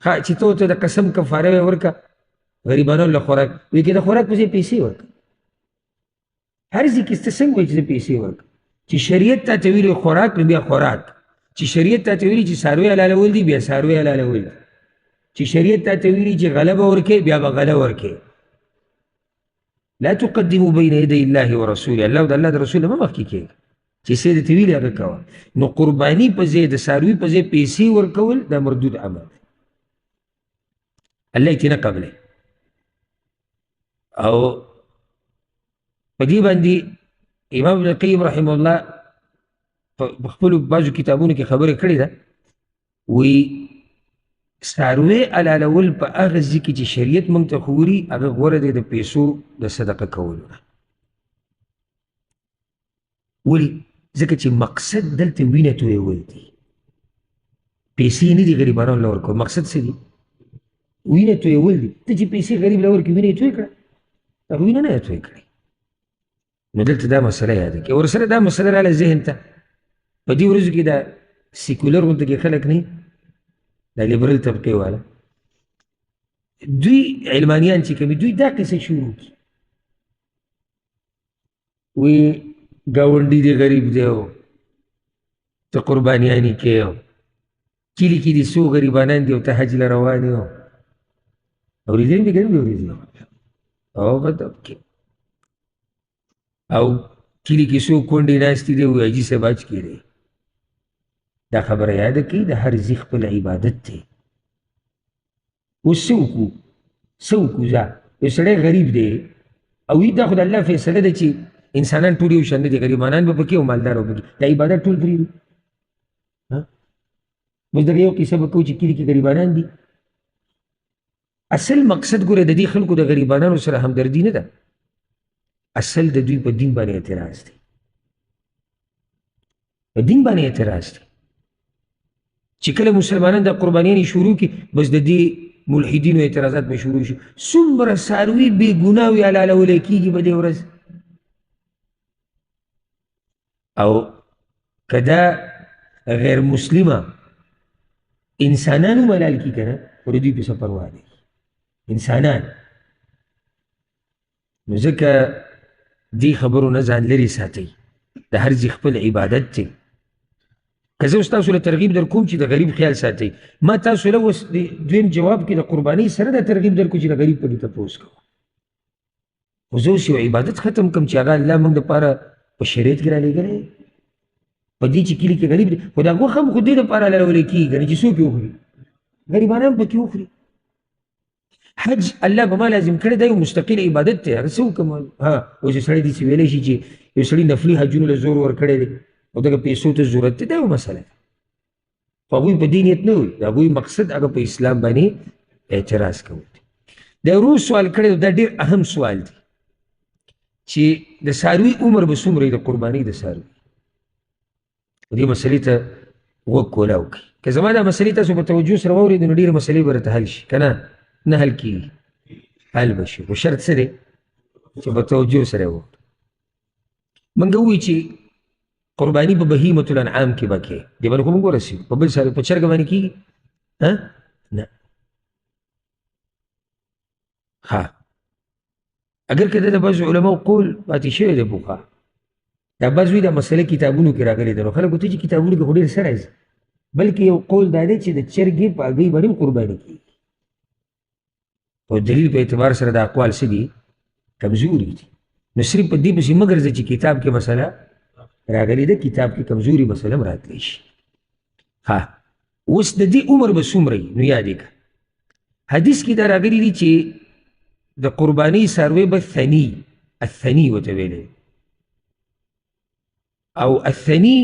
ښه چې ته ورته د قسم کفاره وې ورکړه غریبانو له خوراک، وایي که د خوراک په ځای پیسې ورکړم. هر ځای کې ته څنګه وایي چې زه پیسې ورکړم؟ چې شریعت تا ته ویلي خوراک، نو بیا خوراک، چې شریعت تا ته ویلي چې څاروی حلالول دي، بیا څاروی حلالول دي، چې شریعت تا ته ویلي چې غله به ورکوې، بیا به غله ورکوې. لا تقدموا بین یدی الله ورسوله، الله او د الله د رسول مه مخکې کېږه، چې څه یې درته ویلي هغه کوه. نو قرباني په ځای د څاروي په ځای پیسې ورکول دا مردود عمل دی، الله یې ترې نه قبلوي. او په دې باندې امام ابن القیم رحمه الله په خپلو بعضو کتابونو کې خبره کړې ده، وایي څاروی حلالول په هغه ځای کې چې شریعت موږ ته ښوري هغه غوره دی د پیسو د صدقه کولو نه. ولې؟ ځکه چې مقصد دلته وینه تویول دي، پیسې نه دي غریبانو له ورکول، مقصد څه دي؟ وینه تویول دي. ته چې پیسې غریب له ورکړې وینه یې توی کړه، هغه وینه نه توی کړې. نو دلته دا مسله یاده کړئ. ورسره دا مسله راله ذهن ته، په دې ورځو کې دا سیکولر غونته کې خلک نه، دا لیبرل طبقې والا دوی علمانیان چې کوي، دوی دا قصه شروع کړي، وی ګاونډي دی غریب دی او ته قربانیانې کوې او کلي کې دي څو غریبانان دي او ته حج له روان یې اورېدلي دي که نه دي اورېدلي؟ او غضب کې او کلي کې څو کونډې ناستې دي وایي حاجي صاحب حج کې دی. دا خبره یاده کړئ، د هر ځای خپل عبادت دی. اوس څه وکړو؟ څه وکړو؟ ځه یو سړی غریب دی او دا خو د الله فیصله ده چې انسانان ټول یو شان نه دي، غریبانان به پکې او مالدار به پکې، دا عبادت ټول پرېږدو. بس دغه یو قصه به کوو چې کلي کې غریبانان دي اصل مقصد ګوره د دې خلکو د غریبانانو سره همدردي نه ده، اصل د دوی په دین باندې اعتراض دی، په دین باندې اعتراض دی. چې کله مسلمانان د قربانیانې شروع کړي، بس د دې ملحدینو اعتراضات به شروع شي. څومره څاروي بې ګناه وي حلالولی کېږي په دې ورځ. او که دا غیر مسلمه انسانان هم حلال کړي که نه، خو د دوی په څه پروا دی انسانان. نو ځکه دې خبرو نه ځان لرې ساتئ، د هر ځای خپل عبادت دی. که زه اوس تاسو له ترغیب در کوم چې د غریب خیال ساتئ، ما تاسو له اوس د دویم جواب کې د قربانۍ سره د ترغیب در کوم چې د غریب پکې تپوس کوه. خو زه اوس یو عبادت ختم کړم چې هغه الله موږ دپاره په شریعت کې رالیږلی، په دې چې کلي کې غریب دی، خو دا غوښه هم خو دې دپاره حلالولی کېږي که نه چې څوک یې وخوري، غریبان هم پکې وخوري. حج الله په ما لازم کړی، دا یو مستقل عبادت دی، هغه څه وکړم؟ ها اوس یو سړی داسې ویلی شي چې یو سړي نفلي حجونو له زور ورکړی دی او دغه پیسو ته ضرورت دی، دا یو مسله ده. خو هغوی په دې نیت نه وي، د هغوی مقصد هغه په اسلام باندې اعتراض کول دی. دا ورور سوال کړی، دا ډېر اهم سوال دی چې د څاروي عمر به څومره وي، د قربانۍ د څاروي. دې مسلې ته غوږ کولاو کړئ. که زما دا مسلې تاسو په توجه سره واورېدې نو ډېرې مسلې به راته حل شي، که نه نه حل کېږي، حل به شي، خو شرط څه دی چې په توجه سره یې واورو. موږ ووایو چې قرباني په بهیمة الانعام کې به کې، دې باندې خو موږ ورسېدو، په بل سره په چرګه باندې کېږي؟ ها نه. ها اګر که د بعضو علماو قول پاتې شوی دی پخوا، دا بعض وایي دا مسله کتابونو کې راغلې ده، نو خلکو ته چې کتابونو کې خو ډېر څه راځي، بلکې یو قول دا دی چې د چرګې په هګۍ باندې هم قرباني کېږي، خو دلیل په اعتبار سره دا اقوال څه دي؟ کمزوري دي. نو صرف په دې پسې مه ګرځه چې کتاب کې مسله راغلې ده، کتاب کې کمزوري مسله هم راتلی شي. ها اوس د دې عمر به څومره وي؟ نو یاد یې کړه، حدیث کې دا راغلي دي چې د قربانۍ څاروی به ثني، الثني ورته ویلی، او الثني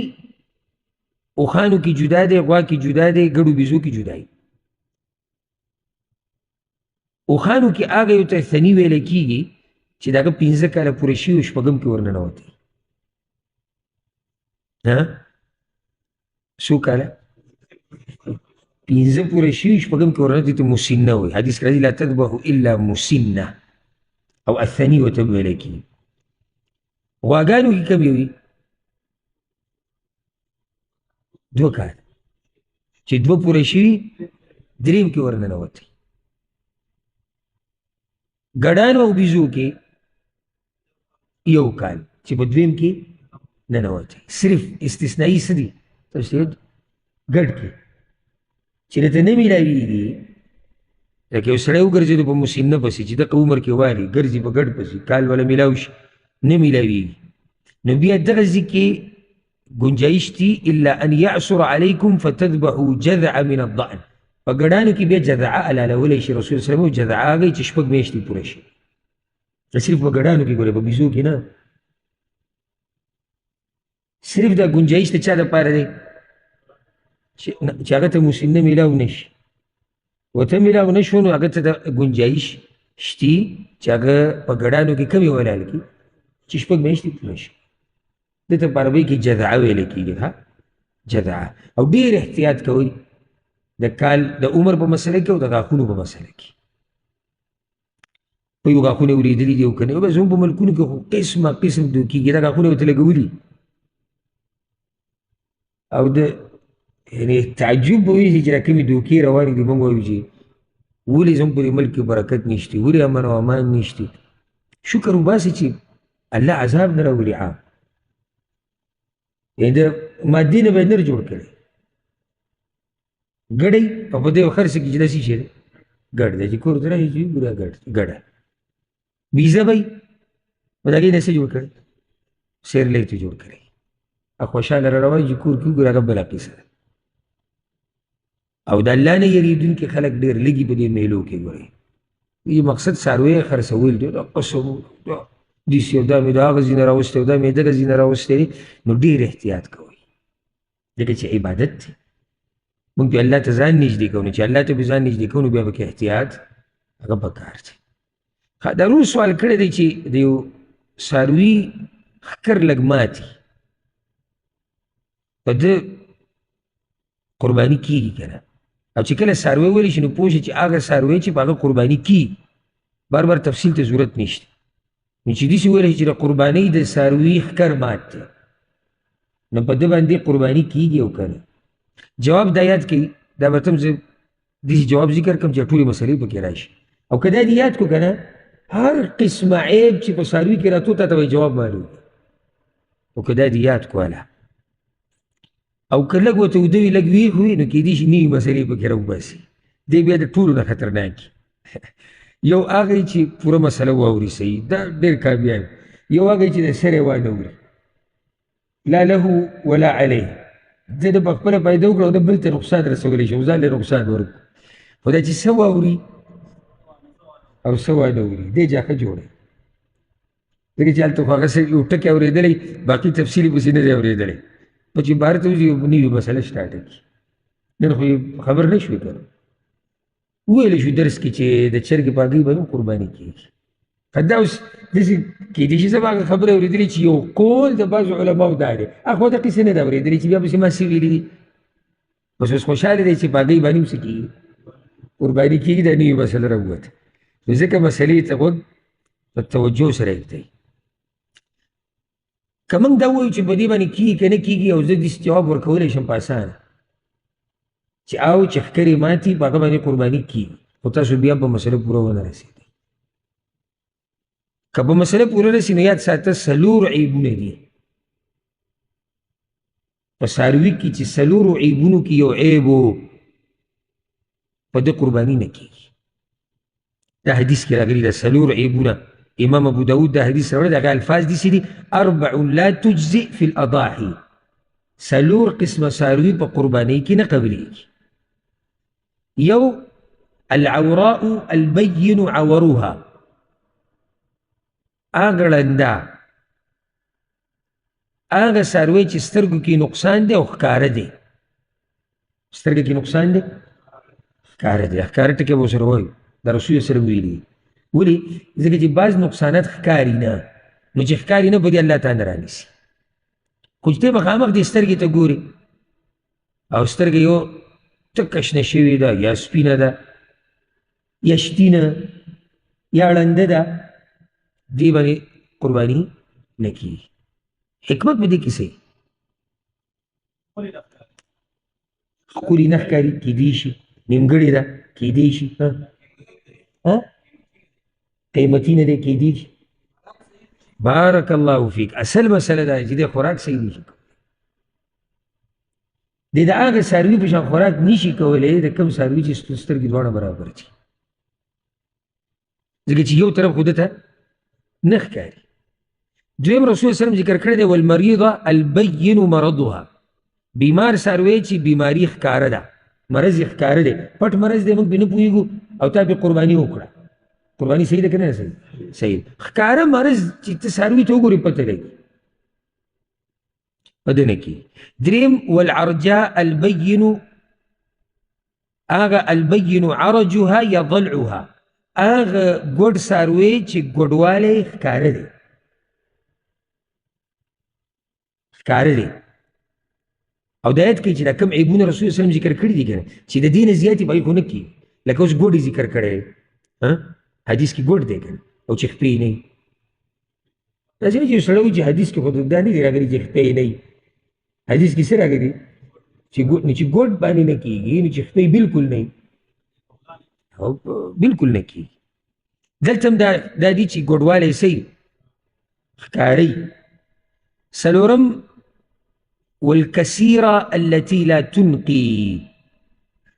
اوښانو کې جدا دی، غوا کې جدا دی، ګډو بیزو کې جدا دی. اوښانو کې هغه یو ته ثني ویلی کېږي چې د هغه 5 کاله پوره شوي او شپږم کې ورننوتی. ها څو کاله؟ 5 پوره شوي شپږم کې ورننوتی ته مسنه وایي. حدیث کې راځي لا تذبح الا مسنه، او الثني ورته ویلی کېږي. غواګانو کې کوم یو وي؟ 2 کاله، چې 2 پوره شوي دریم کې ورننوتی. ګډانو او بیزو کې 1 کال، چې په دویم کې ننوتی. صرف استثنایي څه دي؟ تاسو ګډ کې چې راته نه میلاویږي، لکه یو سړی وګرځېدو په مسنه پسې چې دغه عمر کې والي ګرځي په ګډ پسې، کال وله میلاو شي، نه میلاویږي، نو بیا دغه ځای کې ګنجایش دي، الا ان یعثر علیکم فتذبحوا جذع من الضأن. په ګډانو کې بیا جذعه حلالولی شي. رسول الله صلی الله علیه وسلم جذعه هغه چې 6 میاشتې پوره شي، صرف په ګډانو کې ګورې، په بیزو کې نه. صرف دا ګنجایش د چا دپاره دی؟ چې هغه ته مسنه میلاو نه شي، ورته میلاو نه شو نو هغه ته د ګنجایش شتي چې هغه په ګډانو کې کمې ولاړ کړي چې 6 میاشتې پوره شي. دې ته په عربۍ کې جذعه ویل کېږي. ها جذعه. او ډېر احتیاط کوئ د کال د عمر په مسله کې او د غاښونو په مسله کې. په یو غاښونه اورېدلي دي او که نه، بس زموږ په ملکونو کې خو قسمه قسم دوکېږي، دا غاښونه ورته لګولي او د یعنې تعجب به وي چې دا کومې دوکې روانې دي، موږ وایو چې ولې زموږ په دې ملک کې برکت نشته، ولې امن او امان نشته. شکر وباسي چې الله عذاب نه راولي عام، یعنې د مادې نه به یې نه جوړ کړی ګډی، او په دې خرڅ کې چې داسې شی دی ګډ دی چې کور ته راشي چې وګوره ګډ ګډه بیزه به وي، په د هغې نه څه جوړ کړی؟ سیرلی ته جوړ کړی. خوشحاله را روان چې کور کې وګوره هغه بله قصه ده. او د الله نه یریدونکي خلک ډېر لږي په دې میلو کې ګورئ. یې مقصد څاروی خرڅول دي، دا قسم دا داسې او دا مې د هغه ځای نه راوستی او دا مې دغه ځای نه راوستی دی، نو ډېر احتیاط کوئ، ځکه چې عبادت دی. موږ پې الله ته ځان نږدې کوو، نو چې الله ته پې ځان نږدې کوو نو بیا پکې احتیاط هغه پکار دی. دا ورور سوال کړی دی چې د یو څاروي ښکر لږ ماتي، په ده قرباني کېږي که نه؟ او چې کله څاروی ویلی شي نو پوه شي چې هغه څاروی چې په هغه قرباني کېږي، بار بار تفصیل ته ضرورت نشته. نو چې داسې ویلی شي چې د قربانۍ د څاروي ښکر مات دی، نو په ده باندې قرباني کېږي او که نه؟ جواب دا یاد کړئ، دا به ته هم زه داسې جواب ذکر کړم چې ټولې مسلې پکې راشي. او که دا دې یاد کړو که نه، هر قسمه عیب چې په څاروي کې راتلو تا ته به یې جواب معلوم. او که دا دې یاد کړو هله، او که لږ ورته وده وي، لږ ویښ وي، نو کېدای شي نوې مسلې پکې راوباسي. دی بیا د ټولو نه خطرناک. یو هغه چې پوره مسله واوري صحیح، دا ډېر کامیاب. یو هغه چې د سر یې وانه وري، لا له ولا علیه، ده د په خپله فایده وکړه او ده بل ته نقصان رسولی شي او ځان له نقصان ورکړو. خو دا چې څه واوري او څه وانه وري، دی جاخه جوړوي. ځکه چې هلته خو هغه څه یو ټکی اورېدلی، باقي تفصیل یې پسې نه دی اورېدلی. په چې بهر ته وځي یو نوې مسله سټارټه کړي. نن خو یې خبر نه شوې که نه؟ وویل شو درس کې چې د چرګې په هګۍ به هم قرباني کېږي. دا اوس داسې کېدای شي زه به هغه خبره اورېدلې چې یو قول د بعضو علماو دا دی، هغه دا قصه نه ده اورېدلې چې بیا پسې ما څه ویلي دي. بس اوس خوشحاله دی چې په هګۍ باندې هم څه کېږي، قرباني کېږي. دا نوې مسله راووته. نو ځکه مسلې ته غوږ په توجه سره ږدئ. که موږ دا ووایو چې په دې باندې کېږي که نه کېږي، او زه داسې جواب ورکولی شم په اسانه چې او چې ښکرې ماتي په هغه باندې قرباني کېږي، خو تاسو بیا په مسله پوره ونه رسېدئ. که په مسله پوره رسي نو یاد ساته څلور عیبونه دي په څاروي کې، چې څلورو عیبونو کې یو عیب و، په ده قرباني نه کېږي. دا حدیث کې راغلي ده څلور عیبونه. امام ابو داود دا حدیث راوړی، د هغه الفاظ داسې دي: اربع لا تجزئ فی الاضاحي، څلور قسمه څاروي په قربانۍ کې نه قبلېږي. یو العوراء البین عورها، هغه ړنده، هغه څاروی چې سترګو کې نقصان دی او ښکاره دی. سترګو کې نقصان دی، ښکاره دی. ښکاره ټکی به ورسره وایو، دا رسول الله ویلي دي. ولې؟ ځکه چې بعض نقصانات ښکاري نه، نو چې ښکاري نه په دې الله تعالی نه رانیسي. خو چې ته مخامخ دې سترګې ته ګورې او سترګې یو تکه شنه شوې ده، یا سپینه ده، یا شتینه، یا ړنده ده، دې باندې قرباني نه کېږي. حکمت په دې کې څه؟ ښکلي نه ښکاري، کېدی شي نیمګړې ده، کېدی شي قیمتي نه دی، کېدی شي. بارک الله فیک. اصل مسله دا چې دی خوراک صحیح نشي کولی، دی د هغه څاروي په شان خوراک نشي کولی د کوم څاروي چې سترګې دواړه برابر دي، ځکه چې یو طرف خو ده ته نه ښکاري. دویم رسول الله صلی ذکر کړی دی والمریضه البین مرضها، بیمار څاروی چې بیماري ښکاره ده، مرض یې ښکاره دی، پټ مرض دی، موږ پرې نه پوهېږو او تا پرې قرباني وکړه. قرباني صحیح ده که نه صحیح؟ صحیح. ښکاره مرض چې ته څاروي ته وګورې پته لګي، په ده نه کېږي. دریم والعرجاء البین، هغه البین عرجها یا ضلعها، هغه ګوډ څاروی چې ګوډوالی ښکاره دی، ښکاره دی. او دا یاد کړئ چې دا کوم عیبونه رسول الله ذکر کړي دي که نه، چې د دې نه زیاتې به یې خو نه کېږي. لکه اوس ګوډ یې ذکر کړی، حدیث کې ګوډ دی که نه، او چې خپې نه وي. داسې نه چې یو سړی وایي چې حدیث کې خو دا نه دي راغلي چې خپې نه وي، حدیث کې څه راغلي چې ګوډ، نو چې ګوډ باندې نه کېږي، نو چې خپې بالکل نه وي او بالکل نه کېږي. دلته هم دا دي چې ګوډوالی څه وي؟ ښکاري. څلورم والکثیره التي لا تنقي،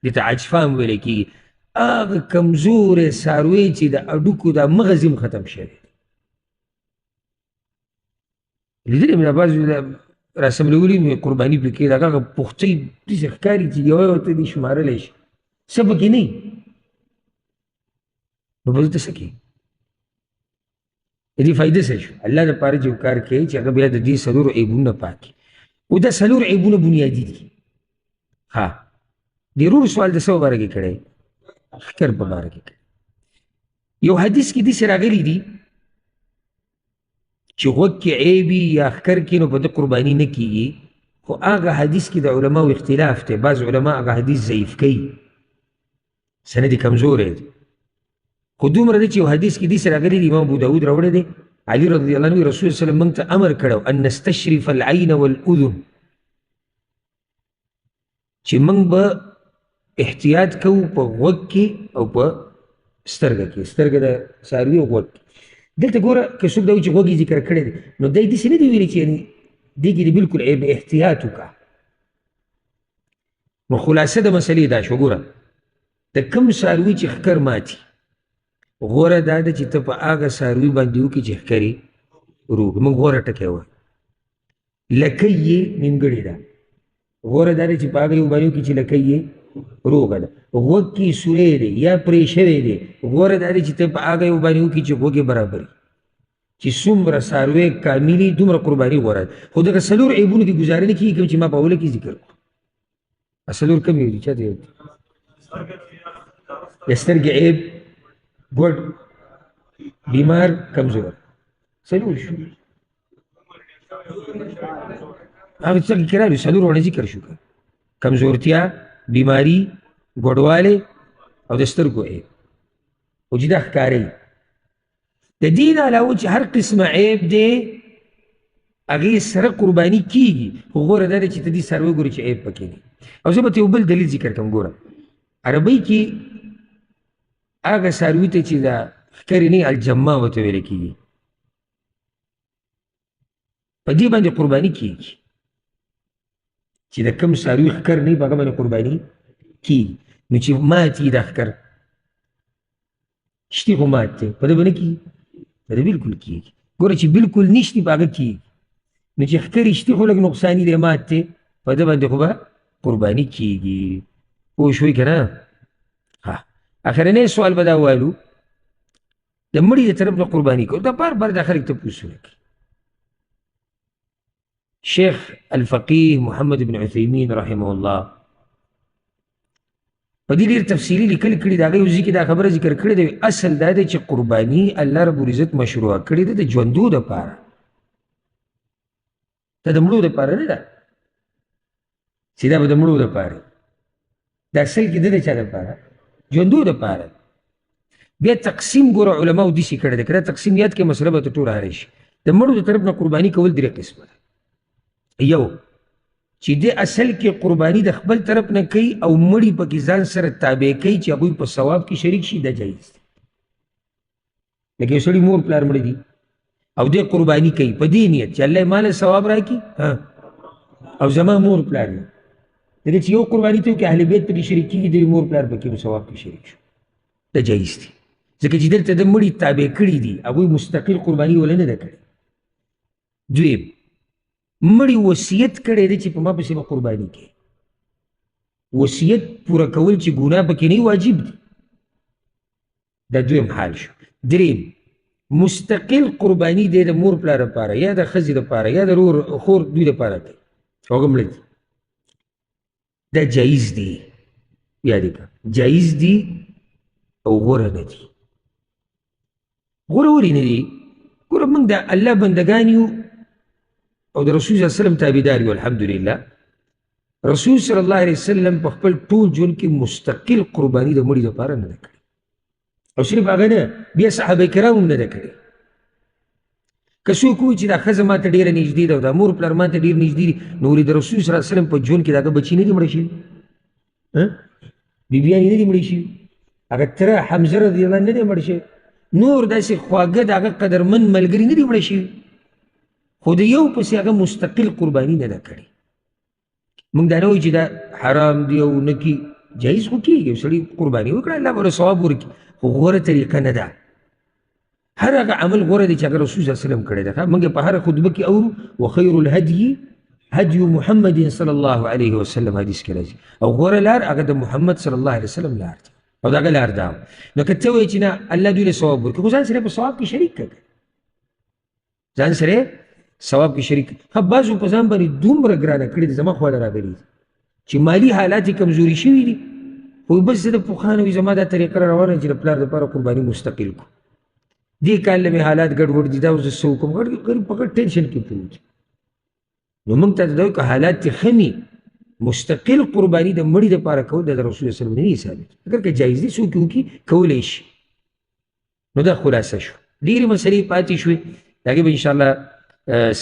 دې ته عجفان ویل کېږي، هغه کمزوری څاروی چې د هډوکو دا مغز یې هم ختم شوی دی. لیدلی مې دا بعضې راسملولي مې قرباني پکې ده، هغه پوښتۍ داسې ښکاري چې یوه یوه ته دې شمارلی شي، څه پکې نه وي، نو به دلته څه کوي؟ د دې فایده څه شو؟ الله دپاره چې یو کار کوي چې هغه بیا د دې څلورو عیبونو نه پاک کړي. او دا څلور عیبونه بنیادي دي. ها، د ورور سوال د څه په باره کې کړی؟ ښکر په باره کې کړی. یو حدیث کې داسې راغلي دي چې غوږ کې عیب وي یا ښکر کې، نو په ده قرباني نه کېږي. خو هغه حدیث کې د علماو اختلاف دی، بعض علما هغه حدیث ضعیف کوي، سند یې کمزوری دی. خو دومره دی چې یو حدیث کې داسې راغلي دي، امام ابو داود راوړی دی، علي رضی الله عنه رسول الله صلی الله علیه وسلم موږ ته امر کړی ان نستشرف العین والاذن، چې موږ به احتیاط کوو په غوږ کې او په سترګه کې، سترګه د څاروي او غوږ کې. دلته ګوره که څوک دا وایي چې غوږ یې ذکر کړی دی، نو دی داسې نه دی ویلي چې یعنې دې کې دې بالکل عیب دی، احتیاط وکړه. نو خلاصه د مسلې دا شوه، ګوره د کوم څاروي چې ښکر ماتي، غوره دا ده چې ته په هغه څاروي باندې وکړي چې ښکر یې روغ. موږ غوره ټکی وایو، لکۍ یې نیمګړې ده، غوره دا ده چې په هغه یو باندې وکړي چې لکۍ یې روغه ده. غوږ کې سوری دی یا پرې شوی دی، غوره دا ده چې ته په هغه یو باندې وکړي چې غوږ یې برابر وي. چې څومره څاروی کاملي دومره قرباني غوره ده. خو دغه څلور عیبونو کې ګزاره نه کېږي کوم چې ما په اوله کې ذکر کړو. څلور کوم یو دي؟ چاته یاد دي؟ د سترګې عیب، ګوډ، بیمار، کمزور، څلور شو. هغه څنګه کې راغلي څلور واړه ذکر شو، کمزورتیا، بیماری، ګوډوالی او د سترګو عیب. خو چې دا ښکاري د دې نه علاوه چې هر قسمه عیب دی هغې سره قرباني کېږي، خو غوره دا ده چې ته دې څاروی وګورې چې عیب پکې دی. او زه به ته یو بل دلیل ذکر کړم. ګوره عربۍ کې هغه څاروي ته چې دا ښکرې نه الجما ورته ویل کېږي، په دې باندې قرباني کېږي چې د کوم څاروي ښکر نه وي په هغه باندې قرباني کېږي. نو چې مات وي دا ښکر شتي خو مات دی، په ده به نه کېږي، په ده بالکل کېږي. ګوره چې بالکل نشتي په هغه کېږي. نو چې ښکرې شتي خو لږ نقصاني دی، مات دی، په ده باندې خو به قرباني کېږي. پوه شوئ که نه؟ ها، اخرنی سوال به دا والو، د مړي د طرف نه قرباني کوو، دا بار بار دا خلک تپوسونه کوي. شیخ الفقيه محمد بن عثیمین رحمه الله په دې ډېر تفصیلي لیکل کړي، د هغې یو ځای کې دا خبره ذکر کړې ده، اصل دا دی چې قرباني الله رب العزت مشروع کړې ده د ژوندو دپاره، دا د مړو دپاره نه ده چې دا به د مړو دپاره وي. دا اصل کې ده د چا دپاره؟ ژوندو دپاره. بیا تقسیم ګوره علماو داسې کړی دی، که دا تقسیم یاد کړې مسله به ته ټوله حل شي. د مړو د طرف نه قرباني کول درې قسمه ده. یو چې د اصل کې قرباني د خپل طرف نه کوي او مړي پکې ځان سره تابع کوي چې هغوی په ثواب کې شریک شي، دا جایز دی. لکه یو سړي مور پلار مړه دي او دی قرباني کوي په دې نیت چې الله یې مال ثواب راکړي او زما مور پلار دی، ځکه چې یو قرباني ته وکړي اهل بیت پکې شریک کېږي، د مور پلار پکې هم ثواب کې شریک شو، دا جایز دی. ځکه چې دلته د مړي تابع کړي دي، هغوی مستقل قرباني وله نه ده کړې. دویم، مړي وصیت کړی دی چې په ما پسې به قرباني کوي. وصیت پوره کول چې ګناه پکې نه واجب دی، دا دویم حال شو. دریم، مستقل قرباني دی د مور پلار لپاره یا د ښځې لپاره یا د ورور خور دوی لپاره کوي، هغه مړه دي، دا جایز دی. یاد کړه، جایز دی او غوره نه دی. غوره ولې نه دی؟ ګوره موږ د الله بندګان یو او د رسول صلی الله علیه وسلم تابعدار یو، الحمدلله. رسول صلی الله علیه وسلم په خپل ټول ژوند کې مستقل قرباني د مړي لپاره نه ده کړې، او صرف هغه نه، بیا صحابه کرام هم نه ده کړې. که څوک ووایي چې دا ښځه ما ته ډېره نږدې ده او دا مور پلار ما ته ډېر نږدې دي، نو ولې د رسول صلی الله علیه وسلم په ژوند کې د هغه بچي نه دي مړه شوي؟ بیبیانې نه دي مړې شوي؟ هغه تره حمزه رضی الله نه دی مړ شوی؟ نور داسې خواږه د هغه قدرمن ملګري نه دي مړه شوي؟ خو د یو پسې هغه مستقل قرباني نه ده کړې. موږ دا نه وایو چې دا حرام دی او نه کي، جایز خو کېږي، یو سړي قرباني وکړه الله به له ثواب ورکړي، خو غوره طریقه نه ده. هر هغه عمل غوره دی چې هغه رسول صلی الله علیه وسلم کړی دی. موږ په هره خطبه کې اورو وخیر الهدي هدي محمد صلی الله علیه وسلم، حدیث کې راځي، او غوره لار هغه د محمد صلی الله علیه وسلم لار ده او د هغه لار ده. نو که ته وایې چې نه الله دوی له ثواب ورکړي، خو ځان سره په ثواب کې شریک کړه، ځان سره ثواب کې شریک. ښه، بعضو په ځان باندې دومره ګرانه کړې ده، زما خواله راغلي دي چې مالي حالات یې کمزوري شوي دي، خو بس زه د پخوا نه وي زما دا طریقه را روانه چې د پلار دپاره قرباني مستقل کړو. دې کال له مې حالات ګډوډ دي، دا اوس زه څه وکړم؟ غریب په غټ ټینشن کې پروت دی. نو موږ ته دا که حالات دې ښه وي، مستقل قرباني د مړي دپاره کول دا د رسول الله صلی الله علیه وسلم نه دي ثابت. اګر که جایز دي څوک یې وکړي کولی شي. نو دا خلاصه شو. ډېرې مسلې پاتې شوې، د هغې به انشاءالله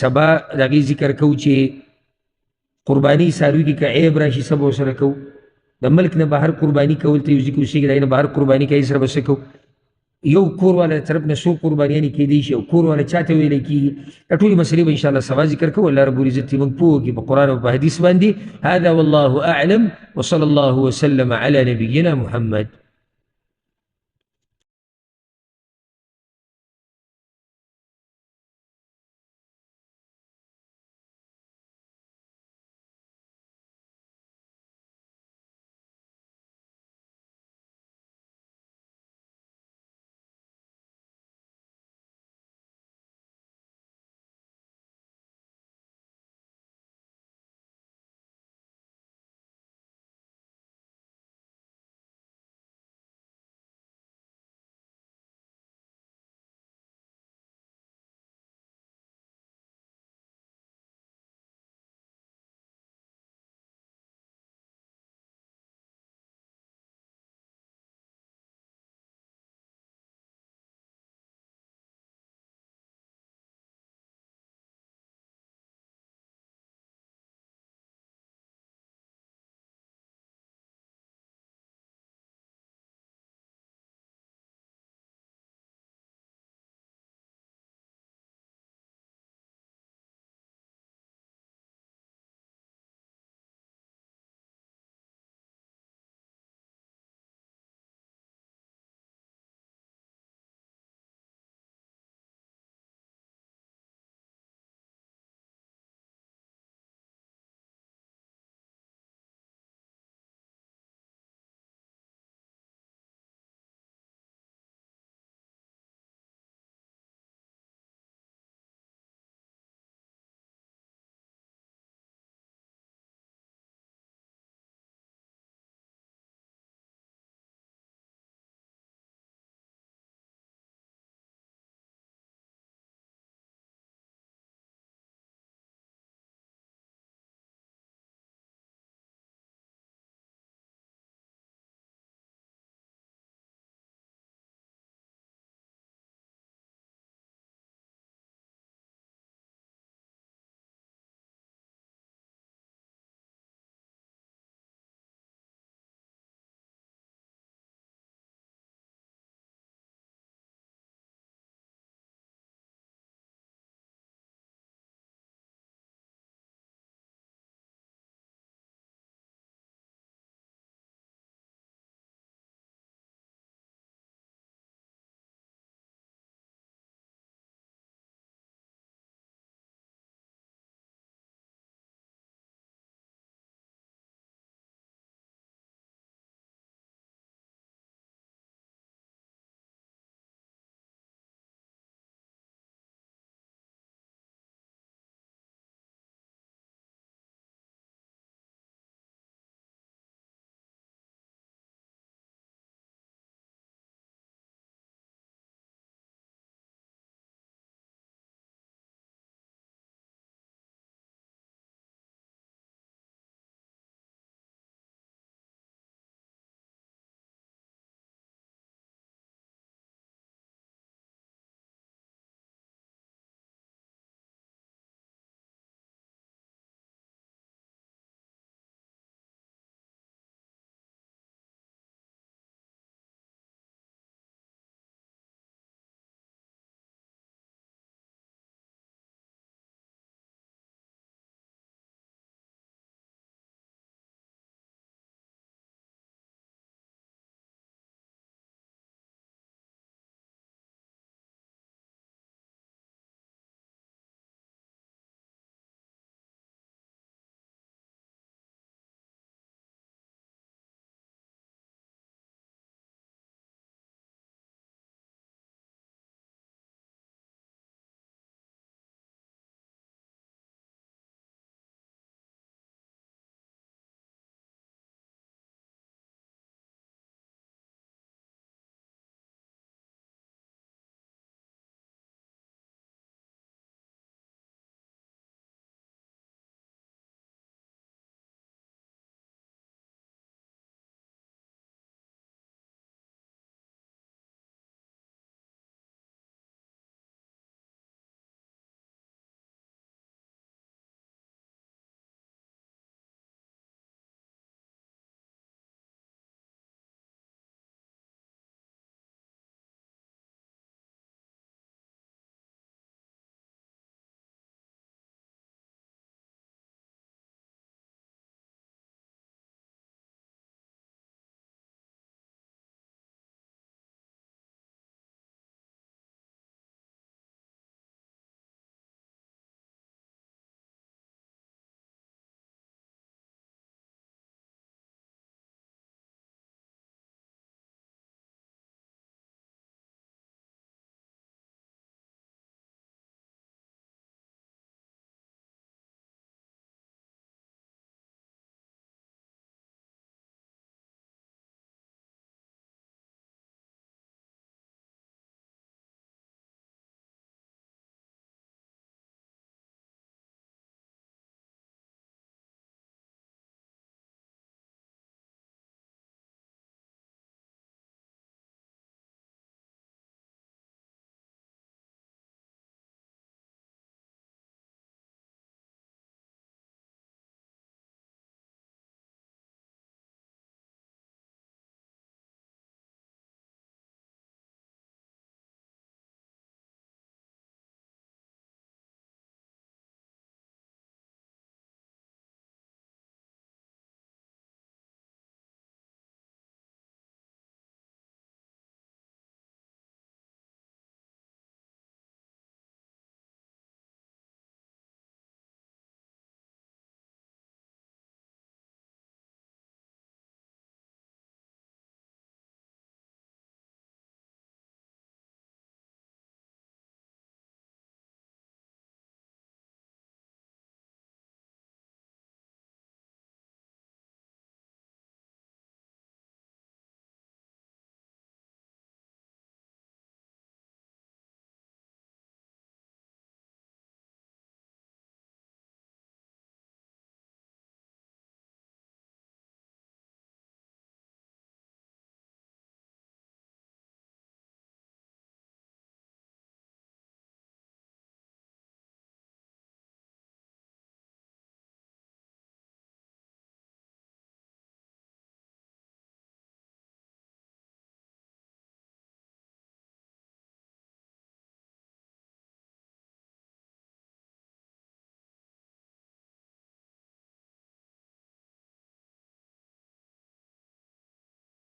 سبا د هغې ذکر کوو چې قرباني څاروي کې که عیب راشي څه به ورسره کوو، د ملک نه بهر قرباني کول ته یو ځای کې اوسېږي د هغې نه بهر قرباني کوي سره به څه کوو، یو کور والا طرف نه څو قربانیانې کېدی شي او کور والا چا ته ویلی کېږي. دا ټولې مسلې به انشاءالله سبا ذکر کوو. الله رب العزت دې موږ پوه کړي په قرآن او په حدیث باندې. هذا والله أعلم وصلى الله وسلم على نبينا محمد.